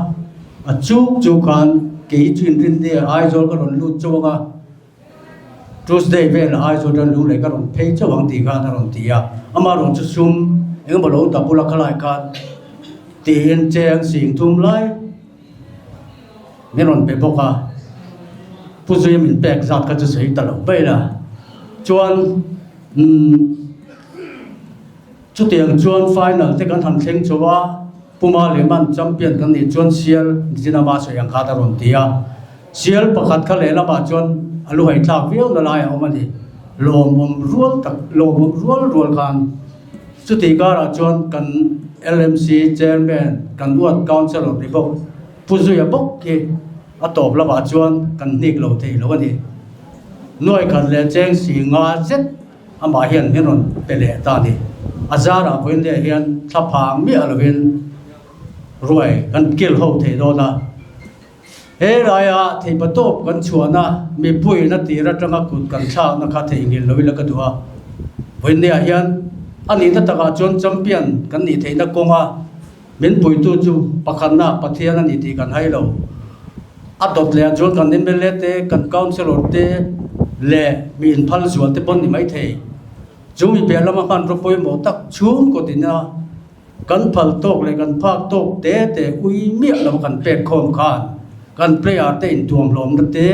a chuk chu khan kei chu inrinni ah Aizawl ka rawn lut chauh ang a, Tuesday velah Aizawl atang Lunglei ka rawn phei chauh ang tih khan a rawn ti a, amah rawn chu sum engemaw lo ta bula khalai khan tiin cheng sing thum lai min rawn pe bawk a, Pu Zuia min pek zat kha chu sawi ta lo mai la, chuan umm. Chutiang chuan final te kan han thleng chho a, Puma Lehman champion kan nih chuan sial Zinama sawi ang khan a rawn ti a. Sial pakhat kha lehlamah chuan a lu haithlak viau na lai a awm a ni. Lawmawm rual tak, lawmawm rual rual khan chutih karah chuan kan LMC chairman, kan ward councillor ni bawk Pu Zuia bawk hi a tawp lamah chuan kan hnik lo thei lo a ni. Nuai khat leh cheng si nga zet Amah hian min rawn pe leh ta a ni. A zarah vawiin leh hian thla phang miah lovin ruai kan kil ho thei dawn a. He laia theipa tawp kan chhuahna mipuiin a tir atanga kut kan thlakna kha theihnghilh lo ila ka duh a. Vawiin lehah hian a nihna takah chuan champion kan nih theihna kawnga min puitu chu pakhatna Pathian a ni tih kan hai lo. A dawt leh ah chuan kan mla te, kan councillor te leh mi inphal zual te pawn ni maithei. Chu mi piah lama hmanraw pawimawh tak chhungkaw tina kan phal tawk leh kan phak tawk te te ui miah lo kan pek khawm khan kan player te intuamhlawmna te,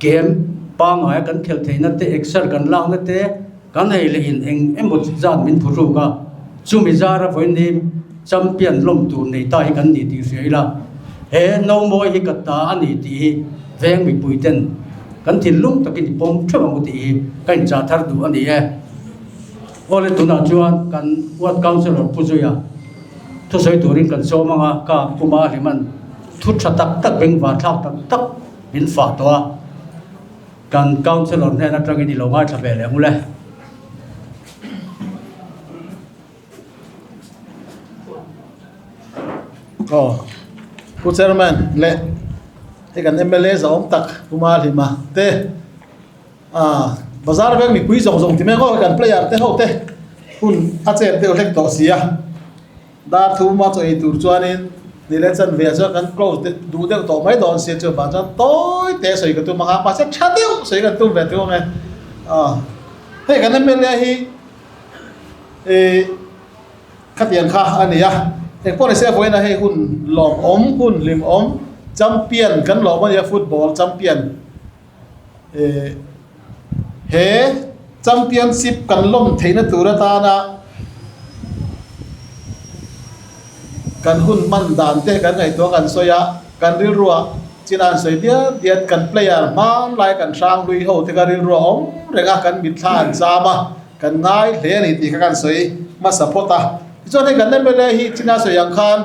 game pangngaia kan khelh theihna te, exer kan lakna te, Kan ei leh in eng emaw zat min phu ruk a, chumi zara vawiin champion lawm tur nei ta hi kan ni tih hria ila, he nomawi hi ka ta a ni tih hi veng mipui ten kan thinlung takin i pawm theuh ang u tih hi ka inchah thar duh a ni e. Awle tunah chuan kan ward councillor Pu Zuia thusawi turin kan sawm ang a, ka Puma Hliman thu tha tak tak bengvar thlak tak tak min fah tawh a. Kan councillor hnen atangin i lo ngaithla ve leh ang le. Aw, Pu Chairman leh hei kan mla zahawm tak Pu Mahlima te ah bazar veng mipui zawng zawng ti mek aw kan player te ho te hun a chet deuh hlek tawh si a. Dar thuma chaw ei tur chuanin ni leh chan ve ah chuan kan close deuh duh deuh tawh mai dawn sia chuvang chuan tawi te sawi ka tum ang a mahse tha deuh sawi kan tum ve thung ang e aw hei kan mla hi ih khatiang kha a ni a engpawh ni se vawiin ah hei hun lawmawm hun hlimawm champion kan lawm a nia football champion ih he championship kan lawm theihna tur atana kan hun hman dan te kan ngaihtuah kan sawi a kan rilruah chin an sawi diat diat kan player hmanlai kan hrang hlui ho te kha rilruah awm reng a kan mitthla an cham a kan ngai hle a ni tih kha kan sawi hmasa phawt a tichuan hei kan mla hi china sawi ang khan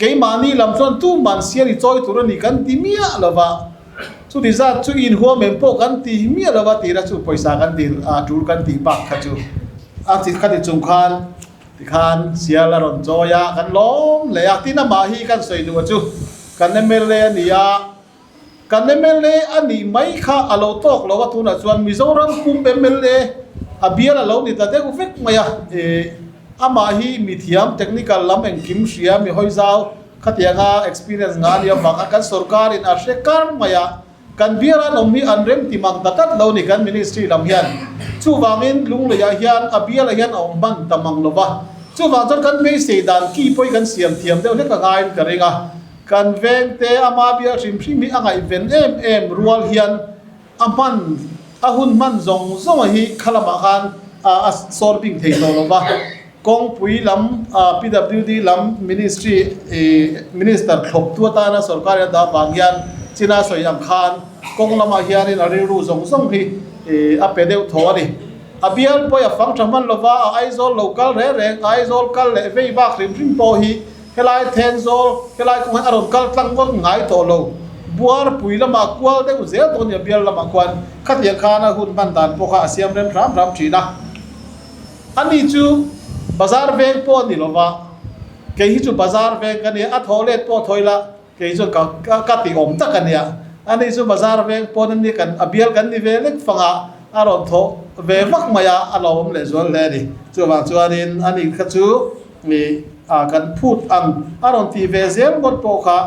keimahni lam chuan tuman sial i chawi tur a ni kan ti miah lova. Chuti zat chu inhuam em pawh kan ti miah lo a tira chu pawisa kan dil a tul kan tih bak kha chu a chi khati chung khan tikhan sial a rawn chawi a kan lawm leh a tin amah hi kan sawi duh a chu kan mla a ni a kan mla a nih mai kha a lo tawk lo a tunah chuan Mizoram pum mla a bial a lo ni ta deuh vek mai a ih amah hi mithiam technical lam engkim hria mi hawi zau Khatianga experience nga nia vang a kan sorkar in a hre kar mai a, kan bial an awm hi an rem ti mang ta tlat lo ni kan ministry lam hian. Chuvangin Lunglei ah hian a bial ah hian a awm hman ta mang lo va. Chuvang chuan kan beisei dan ki pawh hi kan siam thiam deuh hlek a ngaiin ka ring a. Kan veng te ama bial hrim hrim hi a ngaihven em em rual hian a hman a hun hman zawng zawng a hi kha lamah khan a sawr bing thei tawh lo va. Kawngpui lam PWD lam Ministry Minister thlawptu atana sorkar in a dah vang hian China sawi ang khan Kawng lamah hianin a rilru zawng zawng hi a pe deuh tho a ni. A bial pawi a fang tha hman lova, a Aizawl lo kal reng reng, Aizawl kal leh vei bak hrim hrim pawh hi helai Thenzawl, helai kawng hian a rawn kal tlang ngawt ngai tawh lo. Buarpui lamah kual deuh zel tawh a ni a bial lamah khuan khatiang khan a hun hman dan pawh kha a siam rem hram hram thin a. Ani chu bazar veng pawh a ni lova, kei hi chu bazar veng ka nia, a thaw let pawh thaw ila Kei chu ka ka ti awm tak a nia. Ani chu bazar veng pawn a ni kan a bial kan ni ve lek fang a, a rawn thawh ve vak mai a, a lo awm leh zual hle a ni. Chuvang chuanin ani kha chu ih a kan phut ang a rawn tih ve zel ngawt pawh kha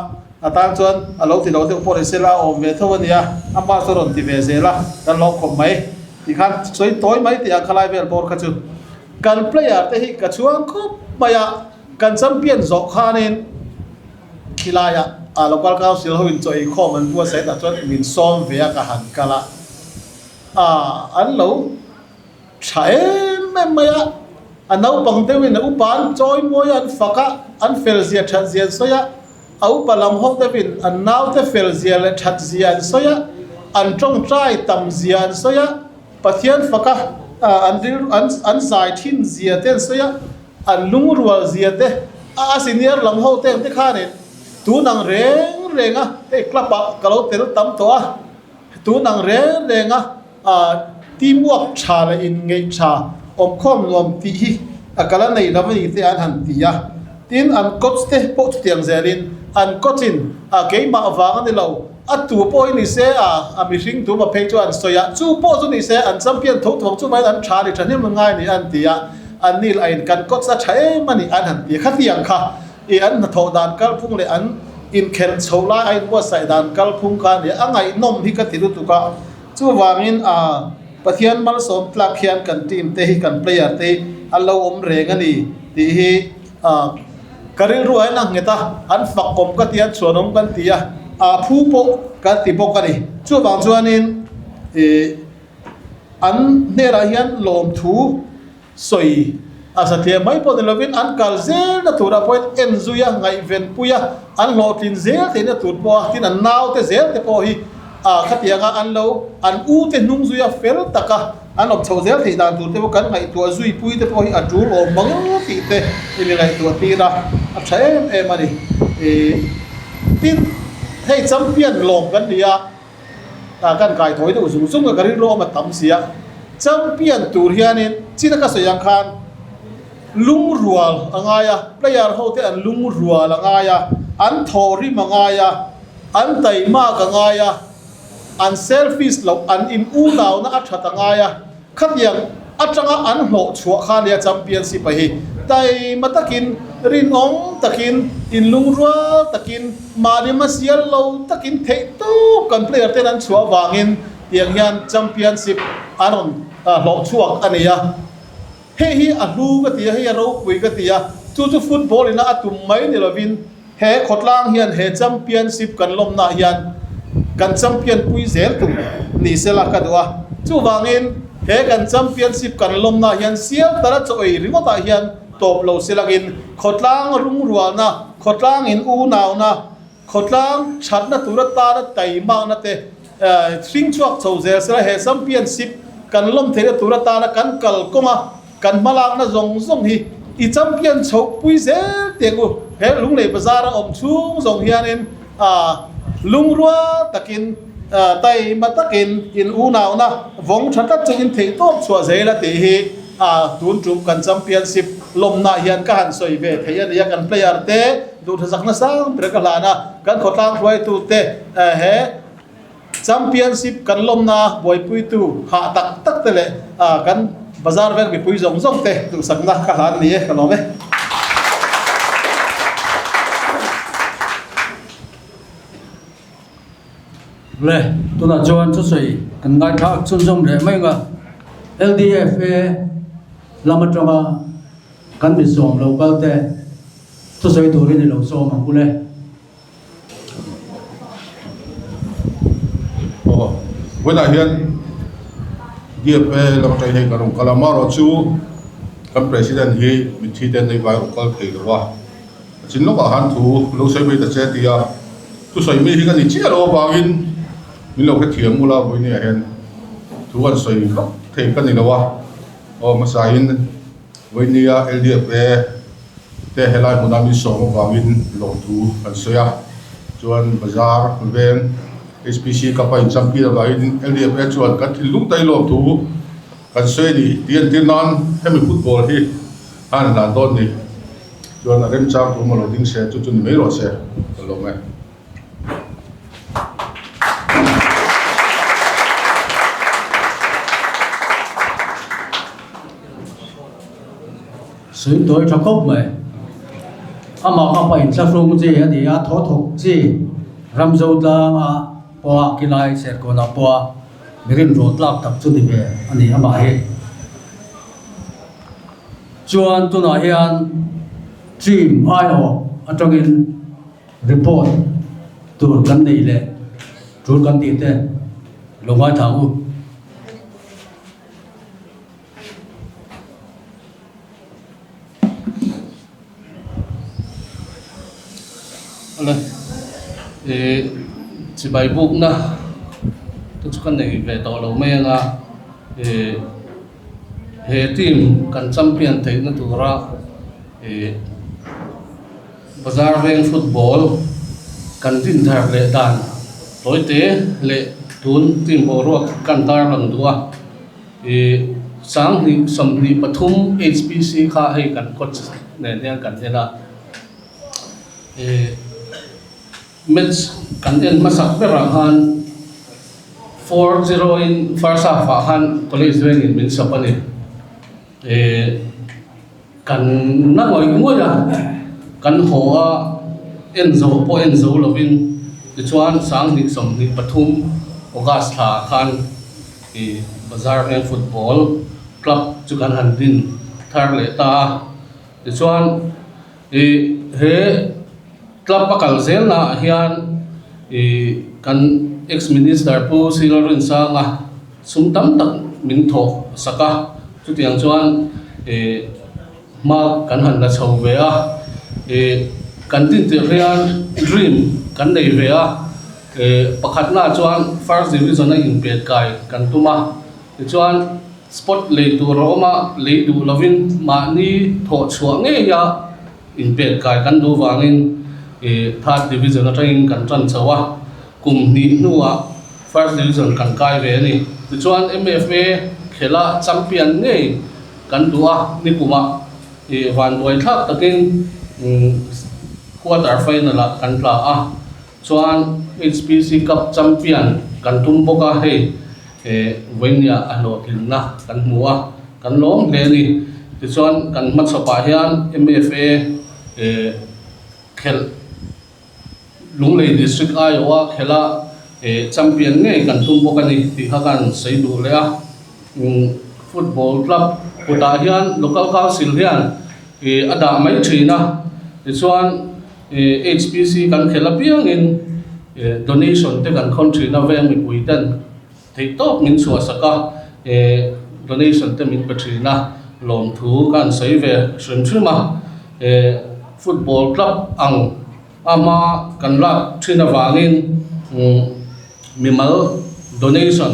a tan chuan a lo ti lo deuh pawh ni sela a awm ve tho a nia, amah chu a rawn ti ve zel a, kan lo khawp mai. Tikhan sawi tawi mai tih ang khalai vel bawr kha chu kan player te hi ka chhuang khawp mai a, kan champion zawh khanin, Khilaiah a local council ho in chaw ei khawm an buatsaih tah chuan min sawm ve a ka han kal a, ah an lo tha em em mai a, a naupang deuhin a upa an chawi mawi a an fak a, an fel zia that zia an sawi a, a upa lam ho deuhin an naute fel zia leh that zia an sawi a, an tawngtai tam zia an sawi a, Pathian fak a an rilru an an zai thin zia te an sawi a, An lungrual zia te a a senior lam ho te ang te khanin tun ang reng reng a hei club ah ka lo tel tam tawh a, tun ang reng reng a team work tha leh inngeih tha awmkhawm nuam tih hi a kal a nei lo a ni te an han ti a. Tin an coach te pawh chutiang zelin an coach in a keimah vang a ni lo, a tu pawh hi ni se a a mihring tu ma phei chu an sawi a, chu pawh chu ni se an champion tho tho chu maiin an tha a ni thahnem ngai a ni an ti a. An nil a in kan kawt a tha em a ni an han ti khatiang kha i an hnathawh dan kalphung leh an inkhelh chho lai a inbuatsaih dan kalphung kha a ni a ngaihnawm hi ka ti lutuk a chuvangin a Pathian malsawm tlak hian kan team te hi kan player te hi an lo awm reng a ni tih hi a ka rilru ah hian a nghet a an fakawm ka ti a chhuanawm kan ti a a phu pawh kan ti bawk a ni chuvang chuanin ih An hnenah hian lawmthu sawi a satliah mai pawh ni lovin an kal zelna turah pawhin en zui a, ngaihven pui a, an hlawhtlin zel theihna tur pawh a, tin an naute zel te pawh hi ah khatianga an lo an u te hnung zui a fel taka an awm chhoh zel theih dan tur te pawh kan ngaihtuah zui pui te pawh hi a tul awm mang tih te i mi ngaihtuah tir a, a tha em em a ni. Ih tin hei champion lawm kan ni a. Ah kan kai thawi deuh zung zung a ka rilru awm a tam si a, champion tur hianin china ka sawi ang khan lungrual a ngai a, player ho te an lungrual a ngai a, an thawhrim a ngai a, an taimak a ngai a, an selfish loh an in unauna a that a ngai a. Khatiang atanga an hlawh chhuah kha nia championship a hi taima takin, rinawm takin, inlungrual takin, mahni hmasial lo takin theih tawp kan player ten an chhuah avangin tiang hian championship an rawn hlawh chhuak a ni a. Hei hi a hlu ka ti a, hei a ropui ka ti a, chu chu football ina a tum mai ni lovin he khawtlang hian he championship kan lawmnaah hian kan champion pui zel tur ni sela ka duh a. Chuvangin he kan championship kan lawmnaah hian sial tara chaw ei ringawtah hian tawp lo selangin khawtlang rungrualna, khawtlang in unauna, khawtlang thatna tura tana taimakna te hring chhuak chho zel sela he championship kan lawm theihna tura tana kan kalkawnga Kan hmalakna zawng zawng hi i champion chhoh pui zel teh u. He Lunglei Bazar a awm chhung zawng hianin lungrual takin taima takin in unauna vawng tha tlat chungin theihtawp chhuah zel a tih hi tun tum kan championship lawmna hian ka han sawi ve thei a nia. Kan player te duhthusakna sang ber ka hlan a, kan khawtlang hruaitute he Championship kan lawmna buaipuitu hah tak tak te leh kan bazar vek mipui zawng zawng te duhsakna ka hlan ni e, ka lawm e. Le, tunah chuan thusawi kan ngaithlak chhunzawm leh mai ang a, LDFA lam atanga kan mi sawm lo kal te thusawi turin i lo sawm ang u le. Aw, vawiinah hian DFA lam atang hian kan rawn kal a, amaherawhchu kan President hi mitthi te an nei vai rawn kal thei lo a, a chin lawkah khan thu lo sawi mai ta che a ti a, thusawi mi hi ka ni chiah lo avangin. Min lo hrethiam ula vawinia hian thu an sawi vak thei ka ni lo a, aw hmasain vawinia LDFA te helai hmuna min sawm avangin lawmthu kan sawi a, chuan bazar veng HPC cup a inchampion avangin LDFA chuan kan thinlung ta i lawmthu kan sawi a ni tih entir nan hemi football hi a han hlan dawn ni chuan a remchang thu maw lo ding se chu chu ni mai rawh se ka lawm e. Sui tawi tha khawp mai. Amah kha pa inthlahrung chi a ni a, thaw thawk chi Ramzo tlanga pawha kilai Serkawnah pawha mi rinrawl tlak tak chu ni ve a ni amah hi. Chuan tunah hian team aiawh atangin Report tur kan neih leh tul kan tih te lo ngaithla ang u. Awle ih chibai bukna te chu ka nei ve tawh lo mai anga ih he team kan champion theihna tura ih. Bazar veng football kan din thar leh dan tawite leh tun team boruak kan tarlang duh a, ih sanghnih 23 HPC kha hei kan coach nen hian kan en a, ih match kan en hmasak berah khan 4-0 in first half ah khan college vengin min sawp a ni. Ih kan na ngawih ngawih a, kan haw a, en zo pawh en zo lovin tichuan 2023 August thla ah khan ih Bazar Veng Football Club chu kan han din thar leh ta a, tichuan ih he club a kal zel naah hian ih kan ex minister Pu Silalrinsanga Sum tam tak min thawh sak a, chutiang chuan ih hma kan han la chho ve a, ih kan din tirh hian dream kan nei ve a, ih pakhatnaah chuan first division a inpet kai kan tum a, tichuan spot lei tur a awm a, lei duh lovin mahni thawh chhuah ngei a inpet kai kan duh vangin ih third division atangin kan tan chho a, kum hnih hnuah. First Division kan kai ve a ni. Tichuan MFA khela champion ngei kan duh a, nikumah ih vanduai thlak takin quarter final ah kan tla a, chuan HPC Cup champion kan tum bawk a, hei vawinia a hlawhtlinna kan hmu a, kan lawm hle a ni. Tichuan kan hmachhawpah hian MFA khelh. Lunglei District aiawha khela champion ngei kan tum bawk a ni tih kha kan sawi duh leh a. Football club kutah hian Local Council hian a dah mai thin a, tichuan HPC kan khel apiangin donation te kan khawn thin a, veng mipui ten theihtawp min chhuahsak a, donation te min pe thin a, lawmthu ka han sawi ve hrim hrim a. Football club ang a hma kan lak thin avangin mimal donation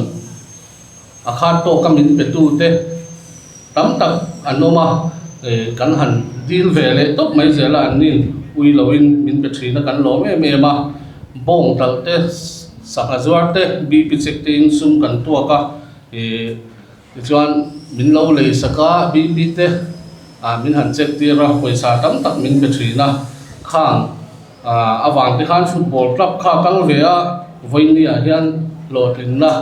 a khat tawka min pe tu te tam tak an awm a, kan han dil ve leh tawp mai zel a, an nin ui loin min pe thin a kan lawm em em a, bawng talh te sangha zuar te BP check te in sum kan tuak a. Tichuan, min lo lei sak a, BP te ah min han check tir a, pawisa tam tak min pe thin a, khang ah avang te khan football club kha kal ve a, vawinia hian hlawhtlinna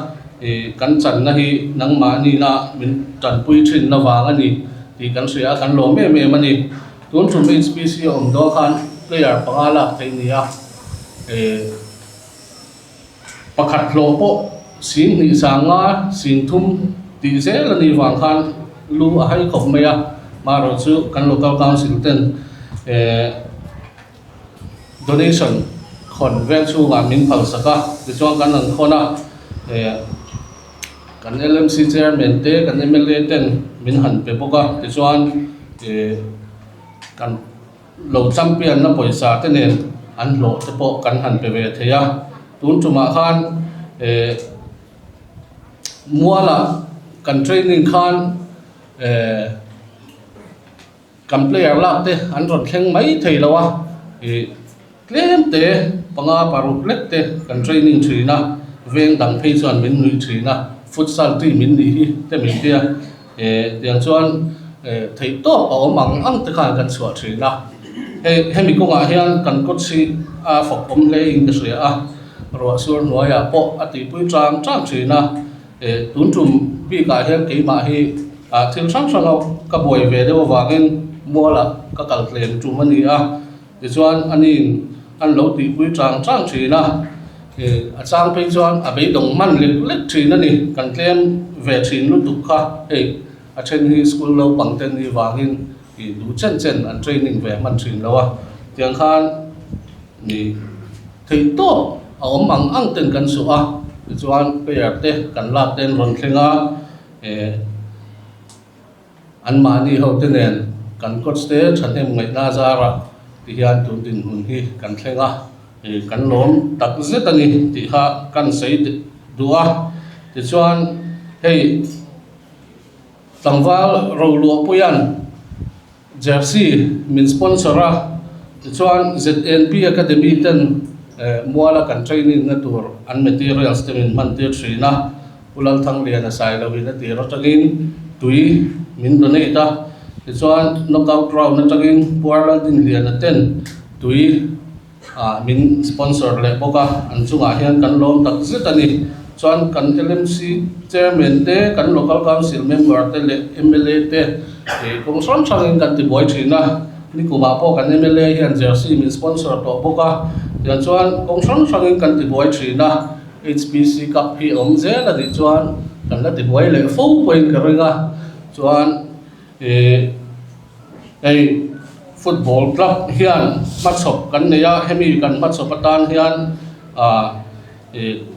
ih kan channa hi nangmahni-na min tanpui thin avang a ni tih kan hria a, kan lawm em em a ni. Tun tum HPC a awm dawn khan player panga lak theih ni a, ih. Pakhat hlawh pawh sing hnih sanga sing thum tih zel a nih vang khan lu a hai khawp mai a, marawh chu kan local council ten eh donation khawn vel chhungah min phal sak a, tichuan kan han khawn a eh kan LMC chairman te kan mla ten min han pe bawk a, tichuan eh kan. Lo champion na pawisa te nen an hlawh te pawh kan han pe ve thei a, tun tumah khan Eh muala kan training khan eh kan player lak te an rawn thleng mai thei lo a, ih tlem te panga paruk lek te kan training thin a, veng dang phei chuan min nuih thin a, futsal team in nih hi te min tia, eh tiang chuan eh theih tawp a awm ang ang te khan kan chhuah thin a, hei hemi kawngah hian kan coach hi a fawk awm hle in ka hria a, ruah sur hnuaiah pawh a tihpui chang chang thin a. Tun tum bikah hian keimah hi thil hrang hranga ka buai ve deuh avangin mualah ka kal tlem tum a ni a, tichuan aniin an lo tihpui chang chang thin a, a chang phei chuan a beidawng hman lek lek thin a ni, kan tlem ve thin lutuk kha hei a then hi school naupang te ni vangin duh chen chen an training ve hman thin lo a, tiang khan Ni theih tawp a awm ang ang ten kan suh a, tichuan player te kan lak ten rawn thleng a, eh anmahni ho te nen kan coach te thahnem ngaihna zarah ti hian tun dinhmun hi kan thleng a, eh kan lawm tak zet a ni tih kha kan sawi duh a, tichuan hei tlangval Roluahpuia'n Jersey min sponsor a, tichuan ZNP Academy ten muala kan training na tur an materials te min hman tir thin a, Pu Lalthangliana Sailoin a tir atangin tui min donate a, tichuan knockout round atangin Puar Laldinliana ten tui ah min sponsor leh bawk a, an chungah hian kan lawm tak zet a ni. Chuan kan LMC Chairman te, kan Local Council member te leh mla te ih kawng hrang hrangin kan tibuai thin a, nikumah pawh kan mla hian jersey min sponsor tawh bawk a, tiang chuan kawng hrang hrangin kan tibuai thin a, HPC Cup hi a awm zel a nih chuan kan la tibuai leh fo pawhin ka ring a, chuan ih. Hei football club hian hmachhawp kan nei a, hemi kan hmachhawp atan hian ah ih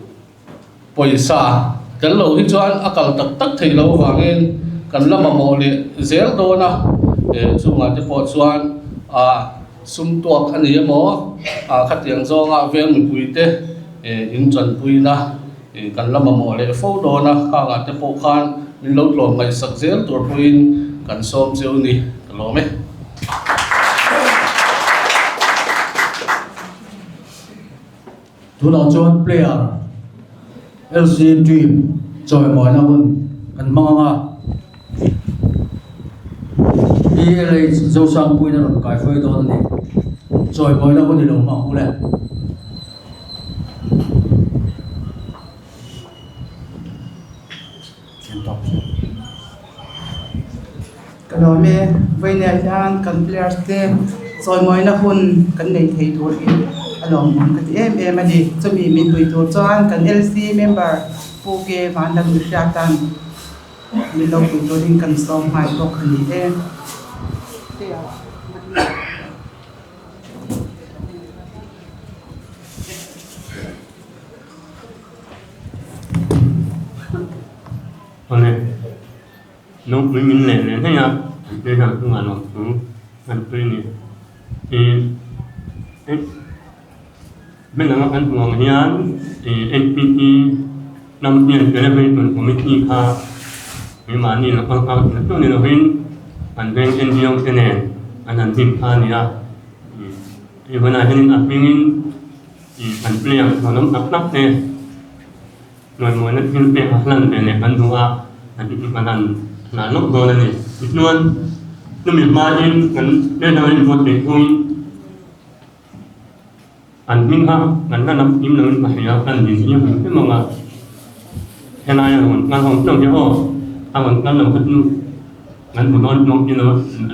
pawisa tel lo hi chuan a kal tak tak thei lo avangin kan la mamawh leh zel dawn a, eh chungah te pawh chuan ah sum tuak a ni emaw ah khatiang zawnga veng mipui te eh in tanpuina ih kan la mamawh leh fo dawn a, khangah te pawh khan min lo tlawm ngaihsak zel tur pawhin kan sawm cheu ni ka lawm e. Tunah chuan player LC team chawimawina hun kan hmang ang a, PLH Zosangpuiin a rawn kaihruai dawn a ni. Chawimawina hun i lo hmang hul e. Ka lawm e, vawiinah hian kan players te chawimawina hun kan nei thei tur hi a lawmawm ka ti em em a ni. Chumi min pui tur chuan kan LC member Pu Ke Vanlalmihriata'n min lo pui turin kan sawm nghal bawk a ni e. Awle, nopui min leh leh hlei a, an hmel hna chungah lawmthu an sawi a ni. Ih, hmel anga kan hmuh ang hian ih NPP ram hian Celebration Committee kha keimahni local council chu ni lovin an veng NGO te nen an han hnim kha a ni a. Hei hunah hianin a hmingin kan player hlawm tak tak te ngaihmawhna thil pek a hlan ve leh kan duh a, an han hlan lawk dawn a ni. Tichuan, chumi hmain kan player inbuat theih chungin an hming kha kan la lam kim loin ka hria a, kan din hi a hmu hrim ang a, helaia rawn kal ho hlauh hi aw, a rawn kal lo kha chu Kan hmu dawn hlawm hi lo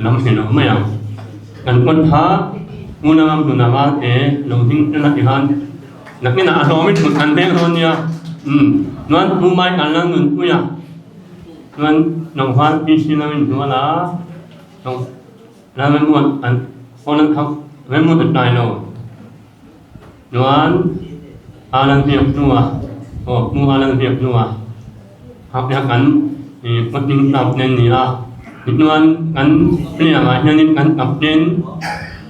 lam thei lo mai ang. Kan kawt kha hmun a ram hlun anga te lo ding tel a ti khan nakinah a hlawmin thut an veng dawn nia. Umm chuan pu mai kan la nun pui a chuan tlangval PC lo in hnual a la remruat an pawn an thak remruat a tlai lo chuan a lan hniak hnuah aw pu a lan hniak hnuah. Hapia kan coaching staff te an ni a, tichuan kan player ah hianin kan captain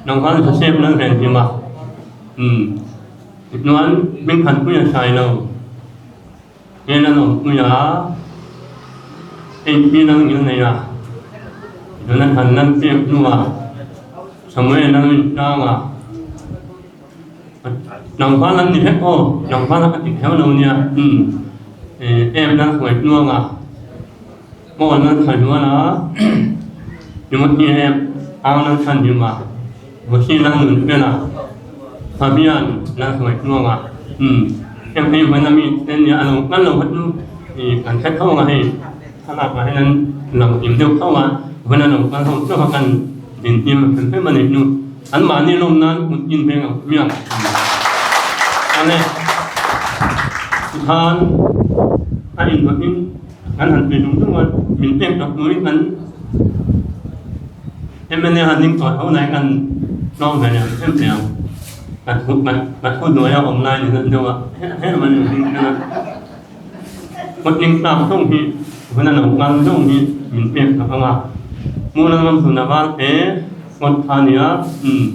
tlangval Joseph Lalvenhima umm tichuan hmingkhat pui a sai lo. Nge nan awm pui a, eng mi nan ngil nei a, Jonathan nan pek hnuah Samuel nan in tlang a, nang kha nan ni vek aw, nang kha ka ti kher lo nia, umm em nan hruai hnuang a, maw nan tha hnual a, Timothy em au nan chhan hlim a, Rosie nan nun hmel a, Fabian nan hruai hnuang a, umm em hei hman a mi te nia a lo kal lo kha chu kan hre tho ang a hei thlalak ah hian an lang kim deuh tho a, hun a lo kal ho chauh a kan inhlim hrim hrim a nih chu. An mahni lawm nan kut in veng ang hmiang ale tikhan a inhnawh in kan han tui zung zung a min pek tak turin kan MLA han ding tawh tho lai kan tlawm ve leh em em ang kan kan thu hnuai a awm lai ni hlan deuh a helama ni ding thleng a kut ning tlak zawng hi hun a lo kal zawng hi min pek tak ang a hmun a ngam tun a val te. Ngawt kha a nia, umm.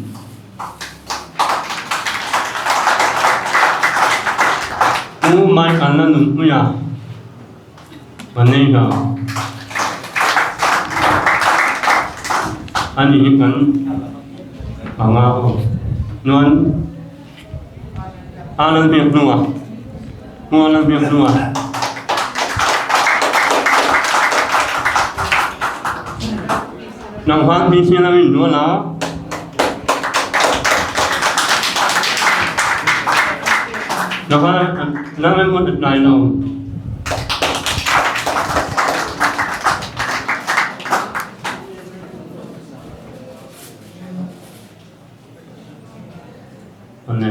Pu Michael-a nunpuia ka nei lo. Ani hi kan anga aw. Chuan a lo biak hnuah, Pu a lo biak hnuah. Nang khan mi sin a min nual a. Nang khan nang em ngot nai lo. Ane.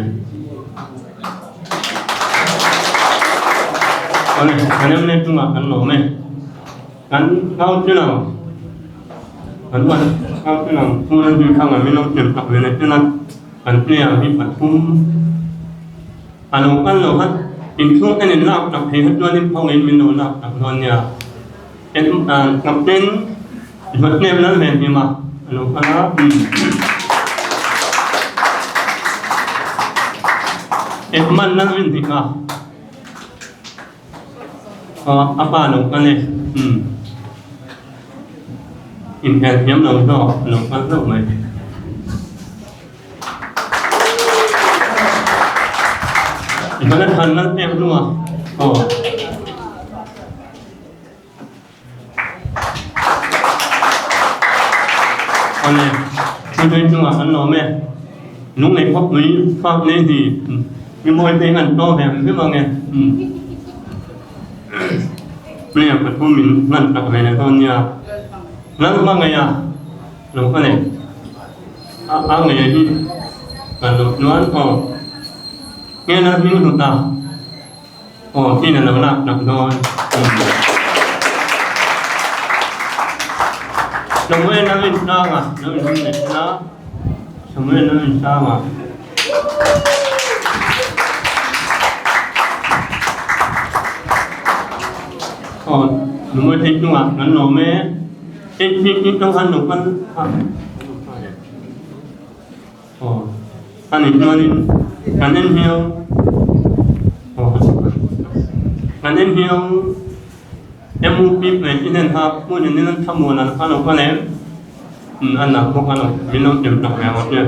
Ane, kan em ne chungah kan lawm e. Kan ngau chu lo. Kan uan ngau chu lo. Pu nan dui thang ah min lo ṭem tak ve leh ṭen a. Kan player hi pathum a lo kal lo kha inchhung en in lak tak thei kha chuanin phawngin min lo lak tak dawn nia. En captain Hnathnem Lalvenhima a lo kal a. Edmund Lalrinhika a pa lo kal e. Inhmel thiam lo zawk a lo kal hlauh mai. Jonathan Lalpekhlua aw. Awle, thilhlui chungah an lawm e. Lunglei khawpui fak nei hi mi mawi phei an to ve hrim ang e. Player pathum in hman tak ve leh dawn nia. Lal hmangaih a lo kal e. A ngei hi kan loh chuan aw. Nge lal hming hlut a. Aw tin a lo lak tak dawn. Samuel a rin tlang a, lo in leh a. Samuel a rin tlang a. Aw Samuel thei chungah kan lawm e. Hei hi hi tang han lo kal a. Aw a nih chuanin kan en hiau aw kan en hiau MUP president kha hmun in an thlamuan an kha lo kal em umm a nak bawk a lo min lo tem tak ve ang aw che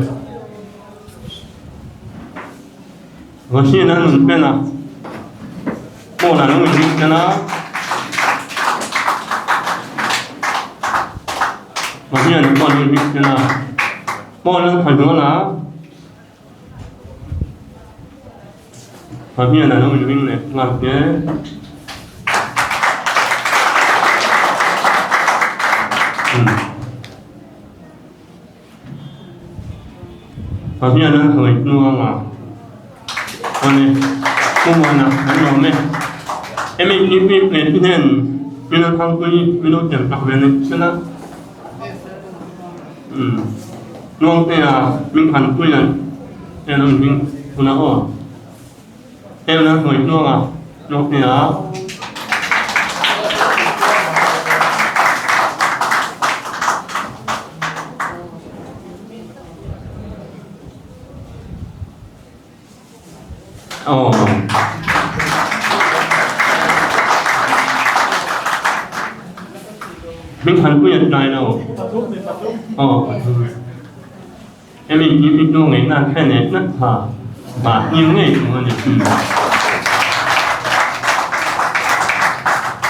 Russian an rawn pen a phone a lo inring tel a Russian pawh a lo inring tel a phone an kha dawn a Russian a lo inring leh nghal che. A hian an hawi hnuang a, awle Pumana an awm e. Hemi EP President Mino Thangpui Mino tel tak ve leh sela. Umm Hnuangtea Hmingthanpuia te an awm hming hunah aw. Heng an hawi hnuang a, Hnuangtea. Aw. Min han pui an tlai lo. Aw. Emi ni mi nu ngei nan khen e nat tha ba ni ngei tu ani.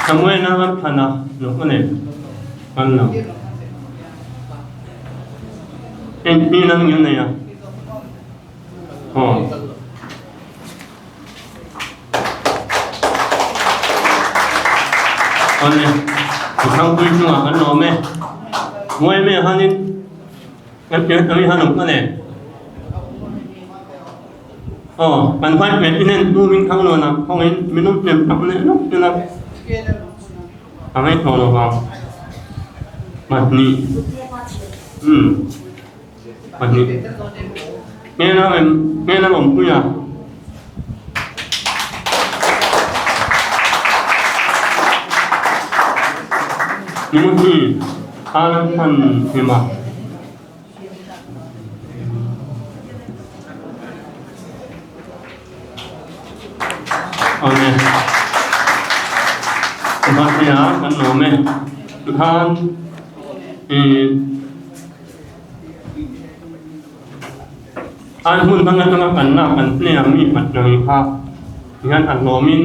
Samuel na ram thana no ane. An lo. En mi nan ngi ne ya. Aw. Awle, Thangpui chungah kan lawm e. Ngawi mai hanin kan pian ami han awm e. Aw, kan hmai hmel inen tu min thang lawn a, khawngin min awm hnem tak leh lawk ila. A ngaihtuah lo vang. Mahni. Umm. Pahnih. Hmel a rem, hmel a lawmpui a. Timothy a than hlim a. Awle. Mahnia kan lawm e. Tikhan ih An hmun hmang atanga kan lak an hne ang mi khat nang kha hian a hlawmin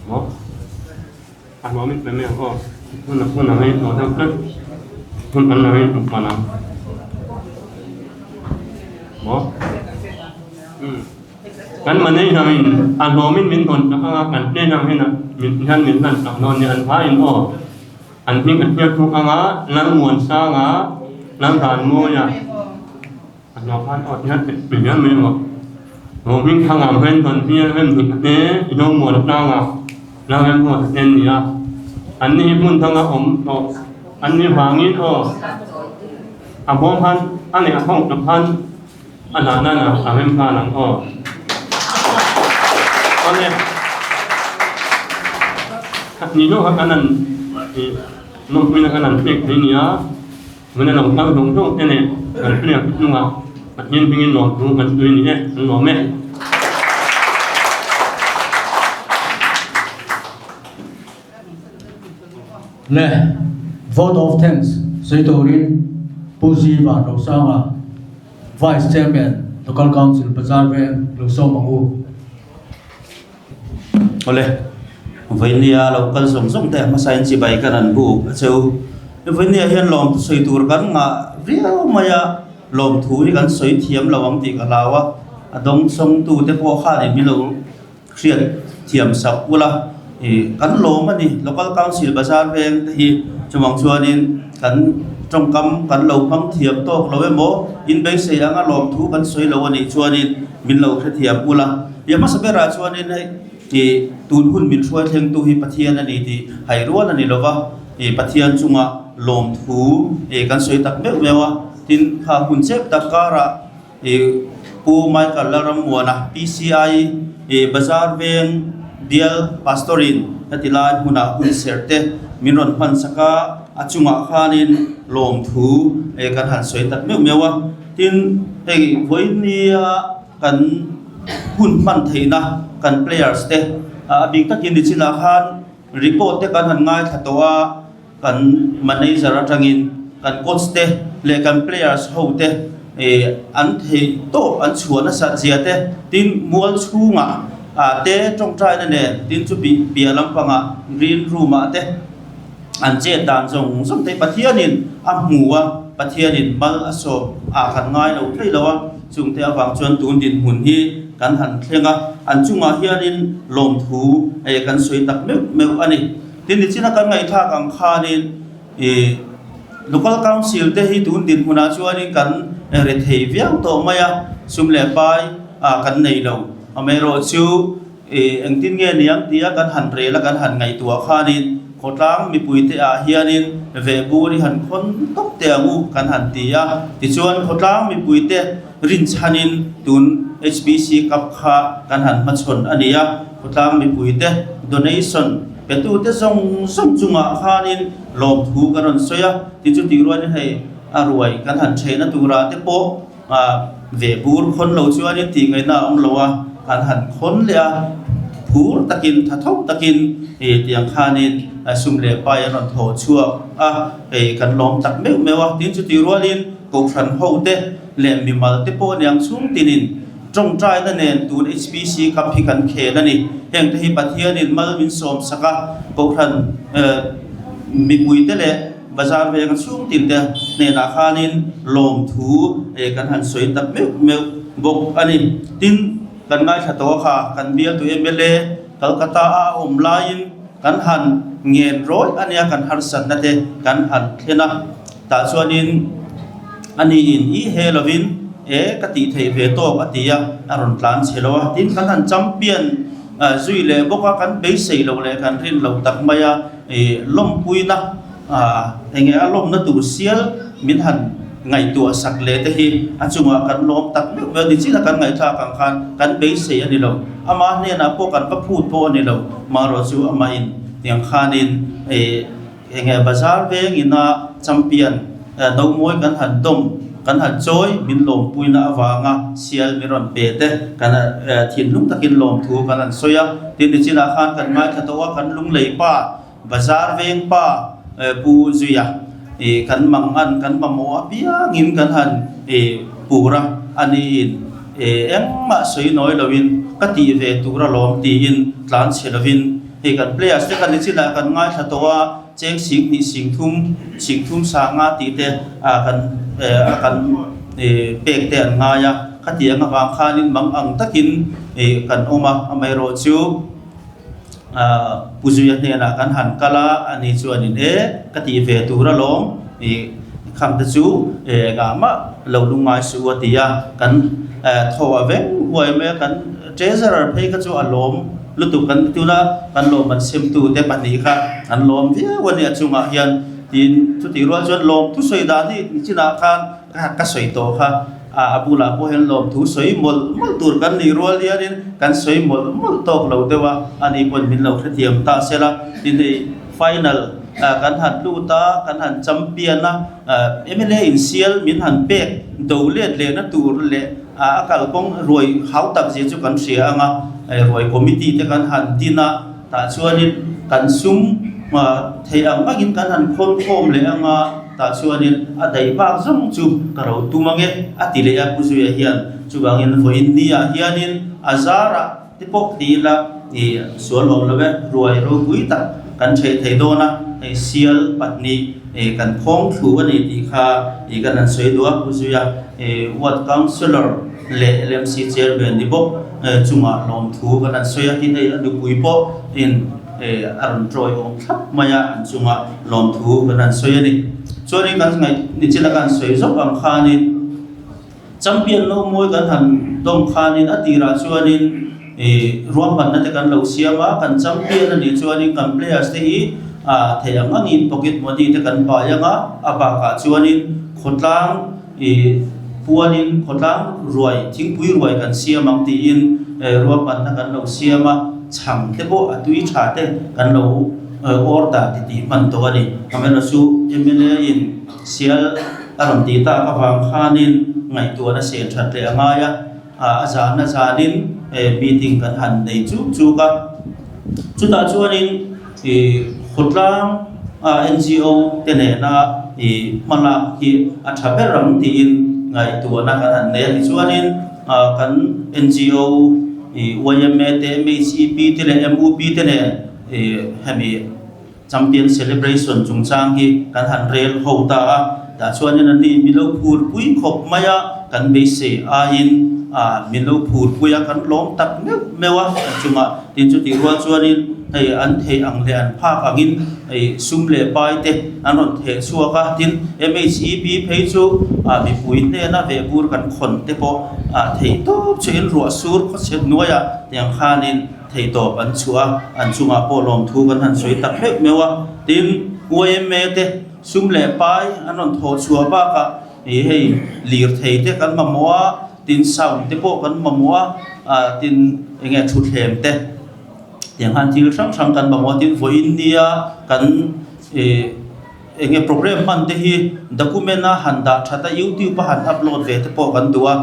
maw a hlawmin pe mai ang aw hmun hmun ang hi hlawh deuh tlat hmun an lo in hmuh ang maw umm kan mahni hian a hlawmin min hawn tak anga kan hne ang hian min hian min hlan tak dawn nia an hmaiin aw. An hming a hriat thung anga Lalmuansanga, Laldanmawia, a hnawh khan aw hian min hian mai maw. Aw hming thangah hian han hriat rem hnih te Zomuansanga, Lalremruata te an ni a. An ni hi hmun thanga awm tawh an ni vangin aw a bawm khan a leh a hawng tak khan a dah nan a rem nghal ang aw. Awle. Ni lo kha kan an lawmpuina kan an pek thei nia tuna lo kal zawng zawng te leh kan hriat hnungah Pathian hmingin lawmthu kan sawi ni e an lawm e. Le vote of thanks sawi turin Pu Ziva Rosanga Vice Chairman Local Council Bazar Veng lo sawm ang u. Awle, vawinia lo kal zawng zawng te hmasa in chibai kan an buk a cheu. Vawinia hian lawmthu sawi tur kan ngah viau mai a, lawmthu hi kan sawi thiam lo ang tih ka hlau a, a dawng sawngtu te pawh khan in milo hriat thiam sak ula ih kan lawm a ni. Local Council Bazar veng te hi chuvang chuanin kan tawngkam kan lo hmang thiam tawk lo emaw in beisei anga lawmthu kan sawi lo a nih chuanin min lo hrethiam ula. Bia hmasa berah chuanin hei ih tun hun min hruai thlengtu hi Pathian a ni tih hai rual a ni lova, ih Pathian chunga lawmthu ih kan sawi tak meuh meuh a, tin kha hun chep tak karah ih Pu Michael Lalrammuana PCI ih Bazar Veng Bial Pastor in heti lai hmunah hun serh te min rawn hman sak a, a chungah khanin lawmthu ih kan han sawi tak meuh meuh a, tin hei vawinia kan hun hman theihna kan players te a bik takin nichinah khan report te kan han ngaithla tawh a, kan manager atangin kan coach te leh kan players ho te ih an theih tawp an chhuah nasat zia te tin mual chhungah ah te tawngtaina nen tin chu bih piah lampangah green room ah te an chet dan zawng zawng te Pathianin a hmu a, Pathianin mal a sawm ah kan ngai lo thei lo a. Chungte avang chuan tun dinhmun hi kan han thleng a, an chungah hianin lawmthu eh kan sawi tak meuh meuh a ni. Tin, nichina kan ngaihthlak ang khanin ih Local Council te hi tun dinhmunah chuanin kan re thei viau tawh mai a, sum leh pai ah kan nei lo. Amaherawh chu ih engtin nge niang tia kan han rel a kan han ngaihtuah khanin khawtlang mipuite ah hianin vehbur i han khawn tawp teh ang u kan han ti a. Tichuan khawtlang mipuite rinchhanin tun HBC Cup kha kan han hmachhawn a ni a. Khawtlang mipuite donation petute zawng zawng chungah khanin lawmthu kan rawn sawi a. Tichu tih rualin hei a ruai kan han thehna turah te pawh Ve bur khawn lo chuanin tih ngaihna a awm lo a, an han khawn leh a, phur takin tha tho takin tiang khanin sum leh pai an rawn thawh chhuak a, hei kan lawm tak meuh meuh a. Tin chuti rualin Kohhran ho te leh mimal te pawh aniang chhung tinin tawngtaina nen tun HPC Cup hi kan khel a ni. Heng te hi Pathianin mal min sawm sak a, Kohhran mipui te leh Bazar veng chhung tin te hnenah khanin lawmthu kan han sawi tak meuh meuh bawk a ni. Tin, kan ngaithla tawh a kha, kan bialtu mla Calcutta a a awm laiin kan han ngen rawih a nia, kan harsatna te kan han thlen a. Tah chuanin a niin i he lovin e ka tih theih ve tawk a ti a, a rawn tlan chhe lo a. Tin, kan han champion zui leh bawk a, kan beisei loh leh kan rin loh tak mai a, i lawmpuina eng nge a lawmna tur sial min han ngaihtuah sak leh te hi a chungah kan lawm tak meuh meuh a ni. China kan ngaihthlak ang khan kan beisei a ni lo, ama hnenah pawh kan va phut pawh a ni lo, marawh chu amahin tiang khanin i Eng nge bazar vengina champion no mawi kan han dawm, kan han chawi min lawmpuina avanga sial min rawn pe te kan thinlung takin lawmthu kan han sawi a. Tin nichinah khan kan ngaithla tawh a, kan lunglei pa, bazar veng pa Pu Zuia kan mangan, kan mamawh apiangin kan han pur a, aniin engmah sawi nawi loin ka tih ve tur alawm tiin tlanchhe lovin, Hei kan players te kha nichinah kan ngaithla tawh a, cheng sing hnih sing thum, sing thum sang nga tih te ah kan a kan pek te an ngai a, khatiang avang khanin mang ang takin kan awm a, amaherawh chu Pu Zuia hnenah kan han kal a, ani chuanin e ka tih ve tur alawm kham te chu engah mah lo lungngai suh u a ti a, kan thaw a veng huai mai a, kan treasurer phei kha chu a lawm. Lutuk kan ti tuna kan lawm an semtu te pahnih kha an lawm viau a nia chungah hian tin chutih rual chuan lawm thu sawi dan hi nichinah khan ka sawi tawh kha a bulah pawh hian lawm thu sawi mawlh mawlh tur kan nih rual hianin kan sawi mawlh mawlh tawk lo deuh a ani pawn min lo hrethiam ta sela tin hei final kan han lut a kan han champion a mla in sial min han pek do let lehna tur leh A kalkawng ruai hau tak zia chu kan hria ang a, ruai committee te kan han din a, tah chuanin kan sum theih ang angin kan han khawn khawm leh ang a, tah chuanin a daih bak zawng chu ka ro tum ang e a ti leh a Pu Zuia hian. Chuvangin vawiin ni-ah hianin a zarah te pawh ti ila i sual awm lo e, ruai ropui tak kan ṭheh thei dawn a, hei sial pahnih kan phawng thlu a ni tih kha i kan han sawi duh a, Pu Zuia Ward Councillor leh LMC Chairman ni bawk chungah lawmthu kan han sawi a, tin hei a nupui pawh in a rawn ṭawi awm thlap mai a, an chungah lawmthu kan han sawi a ni. Chuanin kan ngaih nichina kan sawi zawk ang khanin, Champion lo mawi kan han dawm khanin a tirah chuanin ih ruahmanna te kan lo siam a, kan champion a nih chuanin kan players te hi ah theih ang angin pocket money te kan pai ang a, a bakah chuanin khawtlang ih puanin khawtlang ruai thingpui ruai kan siam ang tiin ruahmanna kan lo siam a, chhang te pawh a tui tha te kan lo order ti tih hman tawh a ni. Amaherawhchu mla in Sial a rawn tih tak avang khanin ngaihtuahna sen that leh a ngai a, a zan a zanin meeting kan han nei chuk chuk a. Chutah chuanin khawtlang NGO te nena hmalak hi a tha ber ang tiin ngaihtuahna kan han nei a. Tichuanin kan NGO yma te, MHEP te leh MUP te nen hemi Champion Celebration chungchang hi kan han rel ho ta a, tah chuanin an ni min lo phurpui khawp mai a, kan beisei aiin min lo phurpui a, kan lawm tak meuh meuh a, kan chungah tin chutih rual chuanin hei an theih ang leh an phak angin hei sum leh pai te an rawn theh chhuak a, tin MHEP phei chu mipui hnena vehbur kan khawn te pawh thei tawp chu in ruah sur khawchhe hnuaiah tiang khanin Theihtawp an chhuah a, an chungah pawh lawmthu kan han sawi tak meuh meuh a. Tin, yma te sum leh pai an rawn thawh chhuah bakah ih hei lirthei te kan mamawh a, tin sound te pawh kan mamawh a, ah tin eng nge thutthleng te tiang khan thil hrang hrang kan mamawh a. Tin, vawiin nia kan ih eng nge program hman te hi document a han dah that a, youtube a han upload ve te pawh kan duh a,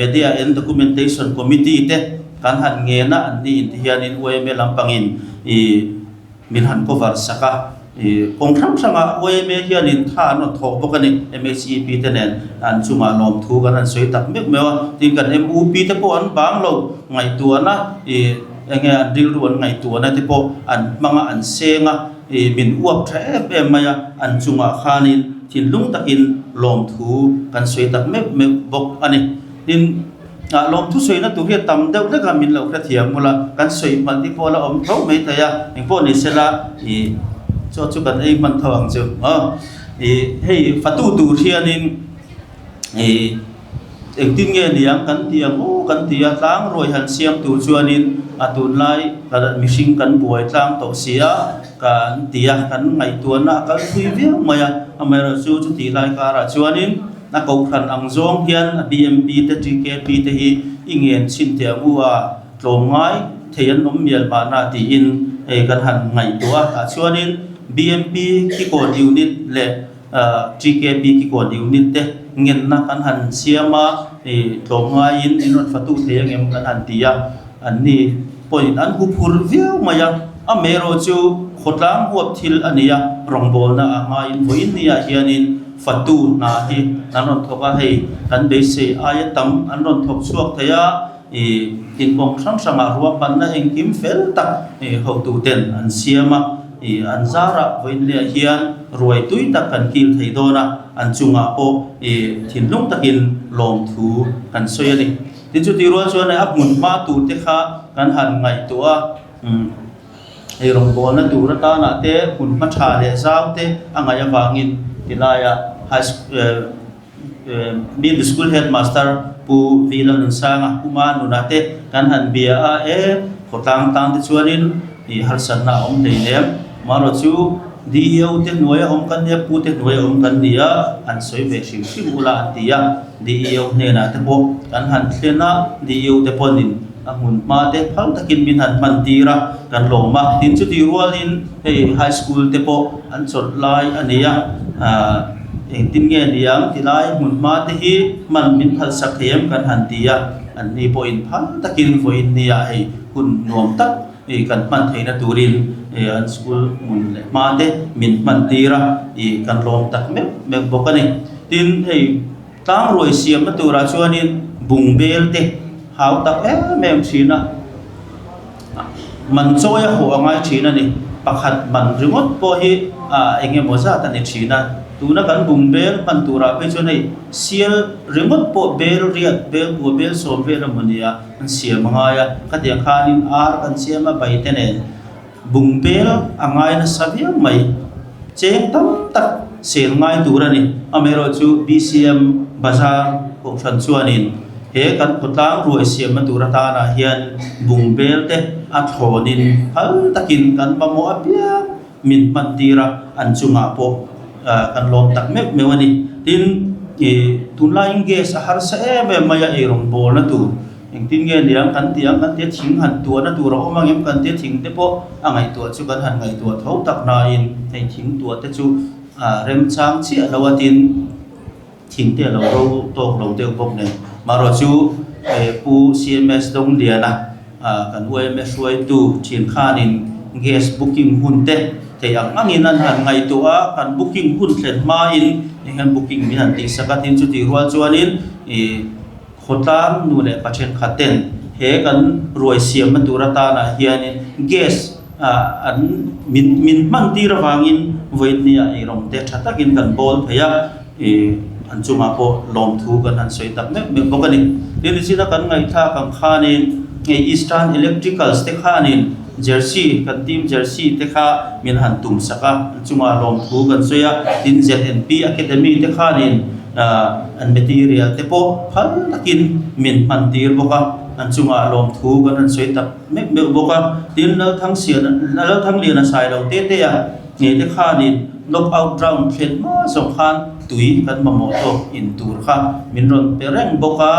media and documentation committee te. kan han ngen a, an ni in ti hianin yma lampangin ih min han cover sak a, ih kawng hrang hrangah yma hianin tha an rawn thawk bawk a ni, MHEP te nen an chungah lawmthu kan han sawi tak meuh meuh a, tin kan MUP te pawh an bang lo ngaihtuahna ih eng nge an rilru an ngaihtuahna te pawh an hmang a an seng a, ih min uap tha em em mai a, an chungah khanin thinlung takin lawmthu kan sawi tak meuh meuh bawk a ni. Tin, ah lawmthu sawina tur hi a tam deuh hlek a, min lo hrethiam mawlh a, kan sawi hman te pawh a la awm tho mai thei a, engpawh ni sela ih chaw chu kan ei hman tho ang chu aw. Ih hei fatu tur hianin ih engtin nge niang kan ti ang aw kan ti a, tlang ruai han siam tur chuanin a tunlai mihring kan buai tlang tawh si a kan ti a, kan ngaihtuahna a kal thui viau mai a, amaherawhchu chutih lai karah chuanin A kohhran ang zawng hian a BMP te TKP te hi i ngen chhin teh ang u a, tlawmngai thei an awm mial mahna tiin hei kan han ngaihtuah a, tah chuanin BMP kikawn unit leh TKP kikawn unit te ngenna kan han siam a, i tlawmngaiin in rawn fatu thei angem kan han ti a, anni pawhin an huphur viau mai a, amaherawh chu khawtlang huap thil a ni a, rawngbawlna a ngaiin vawiin niah hianin Fatu hna hi an rawn thawk a, hei kan beisei aia tam an rawn thawk chhuak thei a, ih inkawng hrang hrangah ruahmanna engkim fel tak ih hotuten an siam a, ih an zarah vawiinliah hian ruai tui tak kan kil thei dawn a, an chungah pawh ih thinlung takin lawmthu kan sawi a ni. Tin chutih rual chuan a hmun hma tur te kha kan han ngaihtuah a, umm. Ei rawngbawlna tur atana te hmun hma tha leh zau te a ngaih avangin tilaia high middle school headmaster Pu V Lalnunsanga Puma nuna te kan han bia a e khawtlang tang te chuanin ih harsatna a awm hleinem marawh chu DEO te hnuaia awm kan nia Pu te hnuaia awm kan ni a an sawi ve hrim hrim ula an ti a DEO hnenah te pawh kan han thlen a DEO te pawhin A hmun hma te phal takin min han hman tir a, kan lawm a. Tin chutih rualin hei high school te pawh an chawlh lai a ni a, aah engtin nge niang ti lai hmun hma te hi hman min phalsak thei em kan han ti a, an ni pawhin phal takin vawiin nia hei hun nuam tak ih kan hman theihna turin ih an school hmun leh hma te min hman tir a, ih kan lawm tak meuh meuh bawk a ni. Tin hei. Tlang ruai siamna turah chuanin bung bel te hau tak em em thin a, man chawi a hawh a ngai thin a ni. Pakhat man ringawt pawh hi ah eng emaw zat a ni thin a, tuna kan bung bel hman turah phei chuan hei sial ringawt pawh bel riat, bel kua, bel sawm vel emaw nia an siam a ngai a, khatiang khanin ar kan siam a bai te nen. Bung bel a ngai nasa viau mai. Cheng tam tak sel ngai tur a ni. Amaherawhchu BCM Bazar Kohhran chuanin he kan khawtlang ruai siamna tur atanah hian bung bel te a thlawnin phal takin kan mamawh apiang min hman tir a, an chungah pawh kan lawm tak meuh meuh a ni. Tin, tunlaiin gas a harsa em em mai a, eirawngbawlna tur. Engtin nge niang kan ti ang kan tia thing han tuahna tur a awm ang em kan tia thing te pawh a ngaihtuah chu kan han ngaihtuah tho tak nain hei thing tuah te chu a remchang chiah lo a tin thing te a lo ro tawk lo deuh bawk nen marawh chu Pu CMS Dongliana kan UMS hruaitu thin khanin gas booking hun te thei ang angin an han ngaihtuah a kan booking hun thlen hmain heng hian booking min han tihsak a tin chutih rual chuanin ih Khawtlang nu leh pa thenkhat ten he kan ruai siamna tur atanah hianin gas an min min hman tir avangin vawiinnia eirawng te tha takin kan bawl thei a, ih an chungah pawh lawmthu kan han sawi tak meuh meuh bawk a ni. Tin nichina kan ngaihthlak ang khanin hei Eastern Electricals te khanin jersey kan team jersey te kha min han tum sak a, an chungah lawmthu kan sawi a, tin ZNP Academy te khanin An material te pawh phal takin min hman tir bawk a, an chungah lawmthu kan rawn sawi tak meuh meuh bawk a. Tin, Lalthangsiana, Lalthangliana sai lo te te a nge te khanin knock out round thlen hma zawng khan tui kan mamawh tawk in tur kha min rawn pe reng bawk a,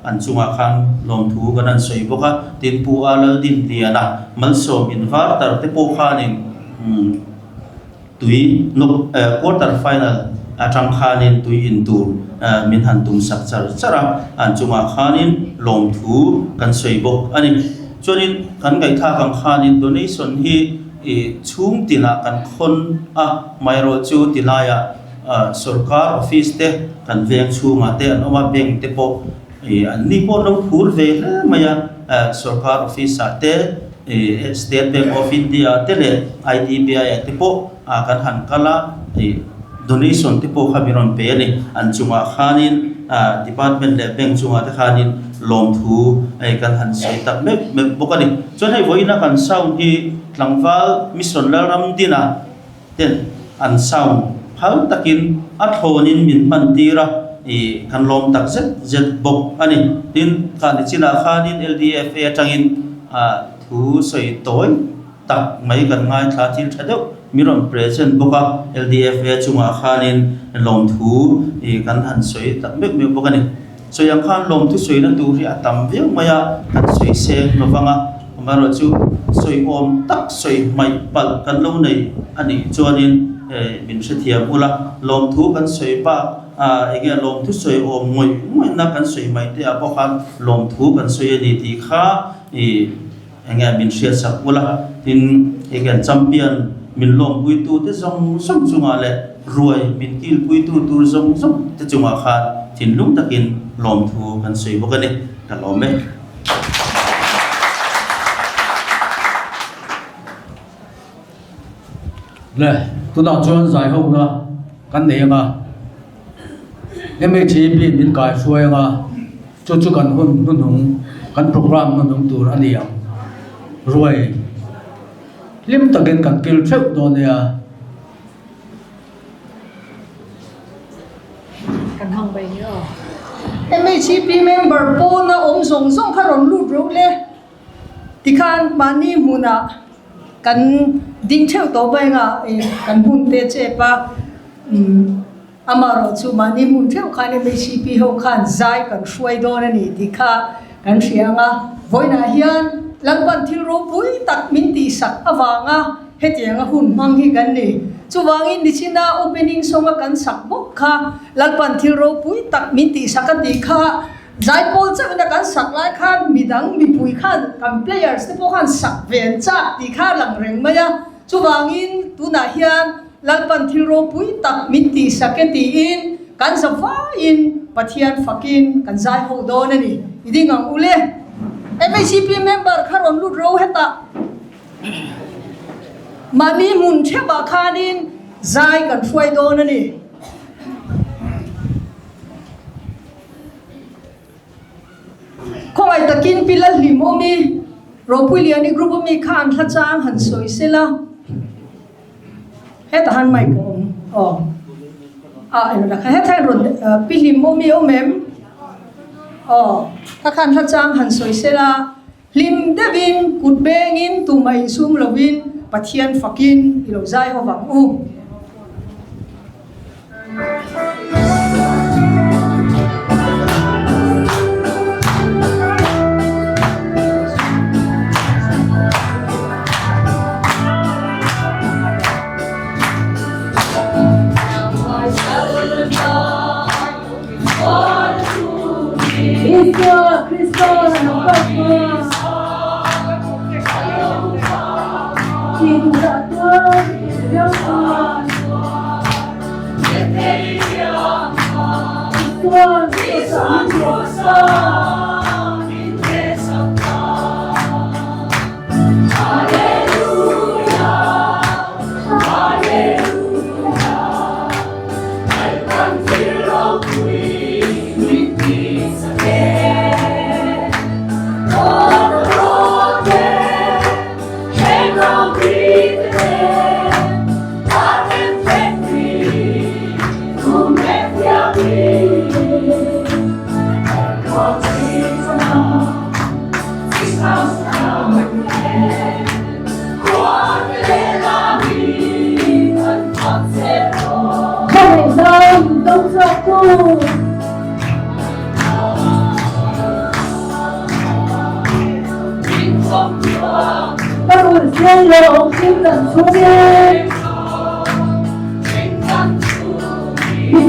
an chungah khan lawmthu kan rawn sawi bawk a. Tin, Pu A Laldinliana malsawm invartar te pawh khanin. Tui knock quarter final atang khanin tui in tur min han tum sak char char a, an chungah khanin lawmthu kan sawi bawk a ni. Chuanin kan ngaihthlak ang khanin donation hi chhung tinah kan khawn a, amaherawh chu tilaiah sorkar office te kan veng chhungah te an awm a, bank te pawh an ni pawh an lo phur ve hle mai a, sorkar office ah te State Bank of India te leh IDBI ah te pawh kan han kal a, donation te pawh kha min rawn pe a ni. An chungah khanin department leh bank chungah te khanin lawmthu kan han sawi tak meuh meuh bawk a ni. Chuan hei vawiina kan sound hi tlangval Mission Lalramdina ten an sound phal takin a thlawnin min hman tir a, kan lawm tak zet zet bawk a ni. Tin, khani chinah khanin LDFA atangin thu sawi tawi tak mai kan ngaithla thil tha deuh min rawn present bawk a, LDFA chungah khanin lawmthu kan han sawi tak meuh meuh bawk a ni. Sawi ang khan lawmthu sawina tur hi a tam viau mai a, kan sawi seng lo vang a, amaherawhchu sawi awm tak sawi hmaih palh kan lo nei a nih chuanin min hrethiam ula, lawmthu kan sawi bak eng nge lawmthu sawi awm ngawih ngawihna kan sawi hmaih te ah pawh khan lawmthu kan sawi a ni tih kha ih Eng nge min hriatsak ula, tin hei hian champion min lawmpuitu te zawng zawng chungah leh ruai min kilpuitu tur zawng zawng te chungah khan thinlung takin lawmthu kan sawi bawk a ni. Ka lawm e. Le, tunah chuan zaihawkna kan nei anga MHEP in min kaihruai anga Chu chu kan hun hnuhnung, kan programme hnuhnung tur a ni ang. Ruai hlim takin kan kil theuh dawn nia. Kan hang bai ni aw. MHEP member pawna awm zawng zawng kha rawn lut reuh le. Tikhan mahni hmunah kan ding theuh tawh mai anga kan hun te chep a. Amaherawh chu mahni hmun theuh khan MHCP ho khan zai kan hruai dawn a ni tih kha kan hria ang a. Vawiinah hian Lalpan thil ropui tak min tihsak avanga hetianga hun hmang hi kan ni. Chuvangin nichina opening song a kan sak bawk kha Lalpan thil ropui tak min tihsak a tih kha zaipawl chauhin a kan sak lai khan midang mipui khan kan players te pawh khan sak ve an chak tih kha a lang reng mai a. Chuvangin tunah hian Lalpan thil ropui tak min tihsak e tiin kan za vaiin Pathian fakin kan zai ho dawn a ni. I ding ang u le. MHCP member kha rawn lut ro hetah mahni hmun theuhah khanin zai kan hruai dawn a ni. Khawngaih takin Pi Lalhlimawmi, Ropuiliani group ami khan thla chang han sawi sela. Hetah han mic a awm aw. Ah eng la kha hetah hian rawn Pi Hlimawmi a awm em? Aw kha khan thla chang han sawi sela. Hlim deuhin kut bengin tumah insum lovin Pathian fakin i lo zai ho vang u. Isua Krista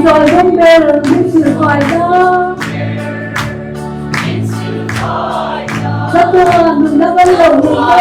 Zawi dawng ber min silfai ta. Chatuan nunna kan lo hmu ta.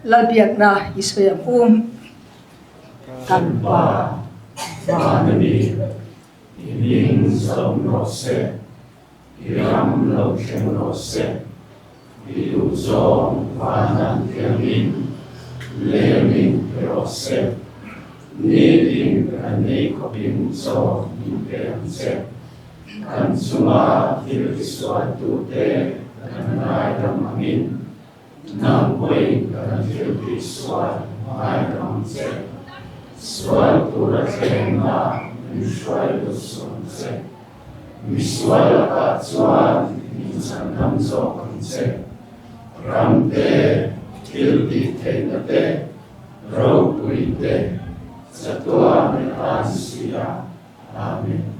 Lalbiakna i sawi ang u. Kan Pa, Van a ni, i hming zawm rawh se, i ram lo thleng rawh se, i duhzawng van an thiangin lengin pe rawh se, nitin kan nei khawpin chaw min pe ang che. Kan chunga thil tisualtute kan ngaidam angin, Nang pawhin kan thil tihsual ngaidam ang che. Sual tura thlengna min hruai lut suh ang che. Misual lakah chuan min chhandam zawk ang che. Ram te, thil tih theihna te, ropui te, chatuan i tan si a. Amen.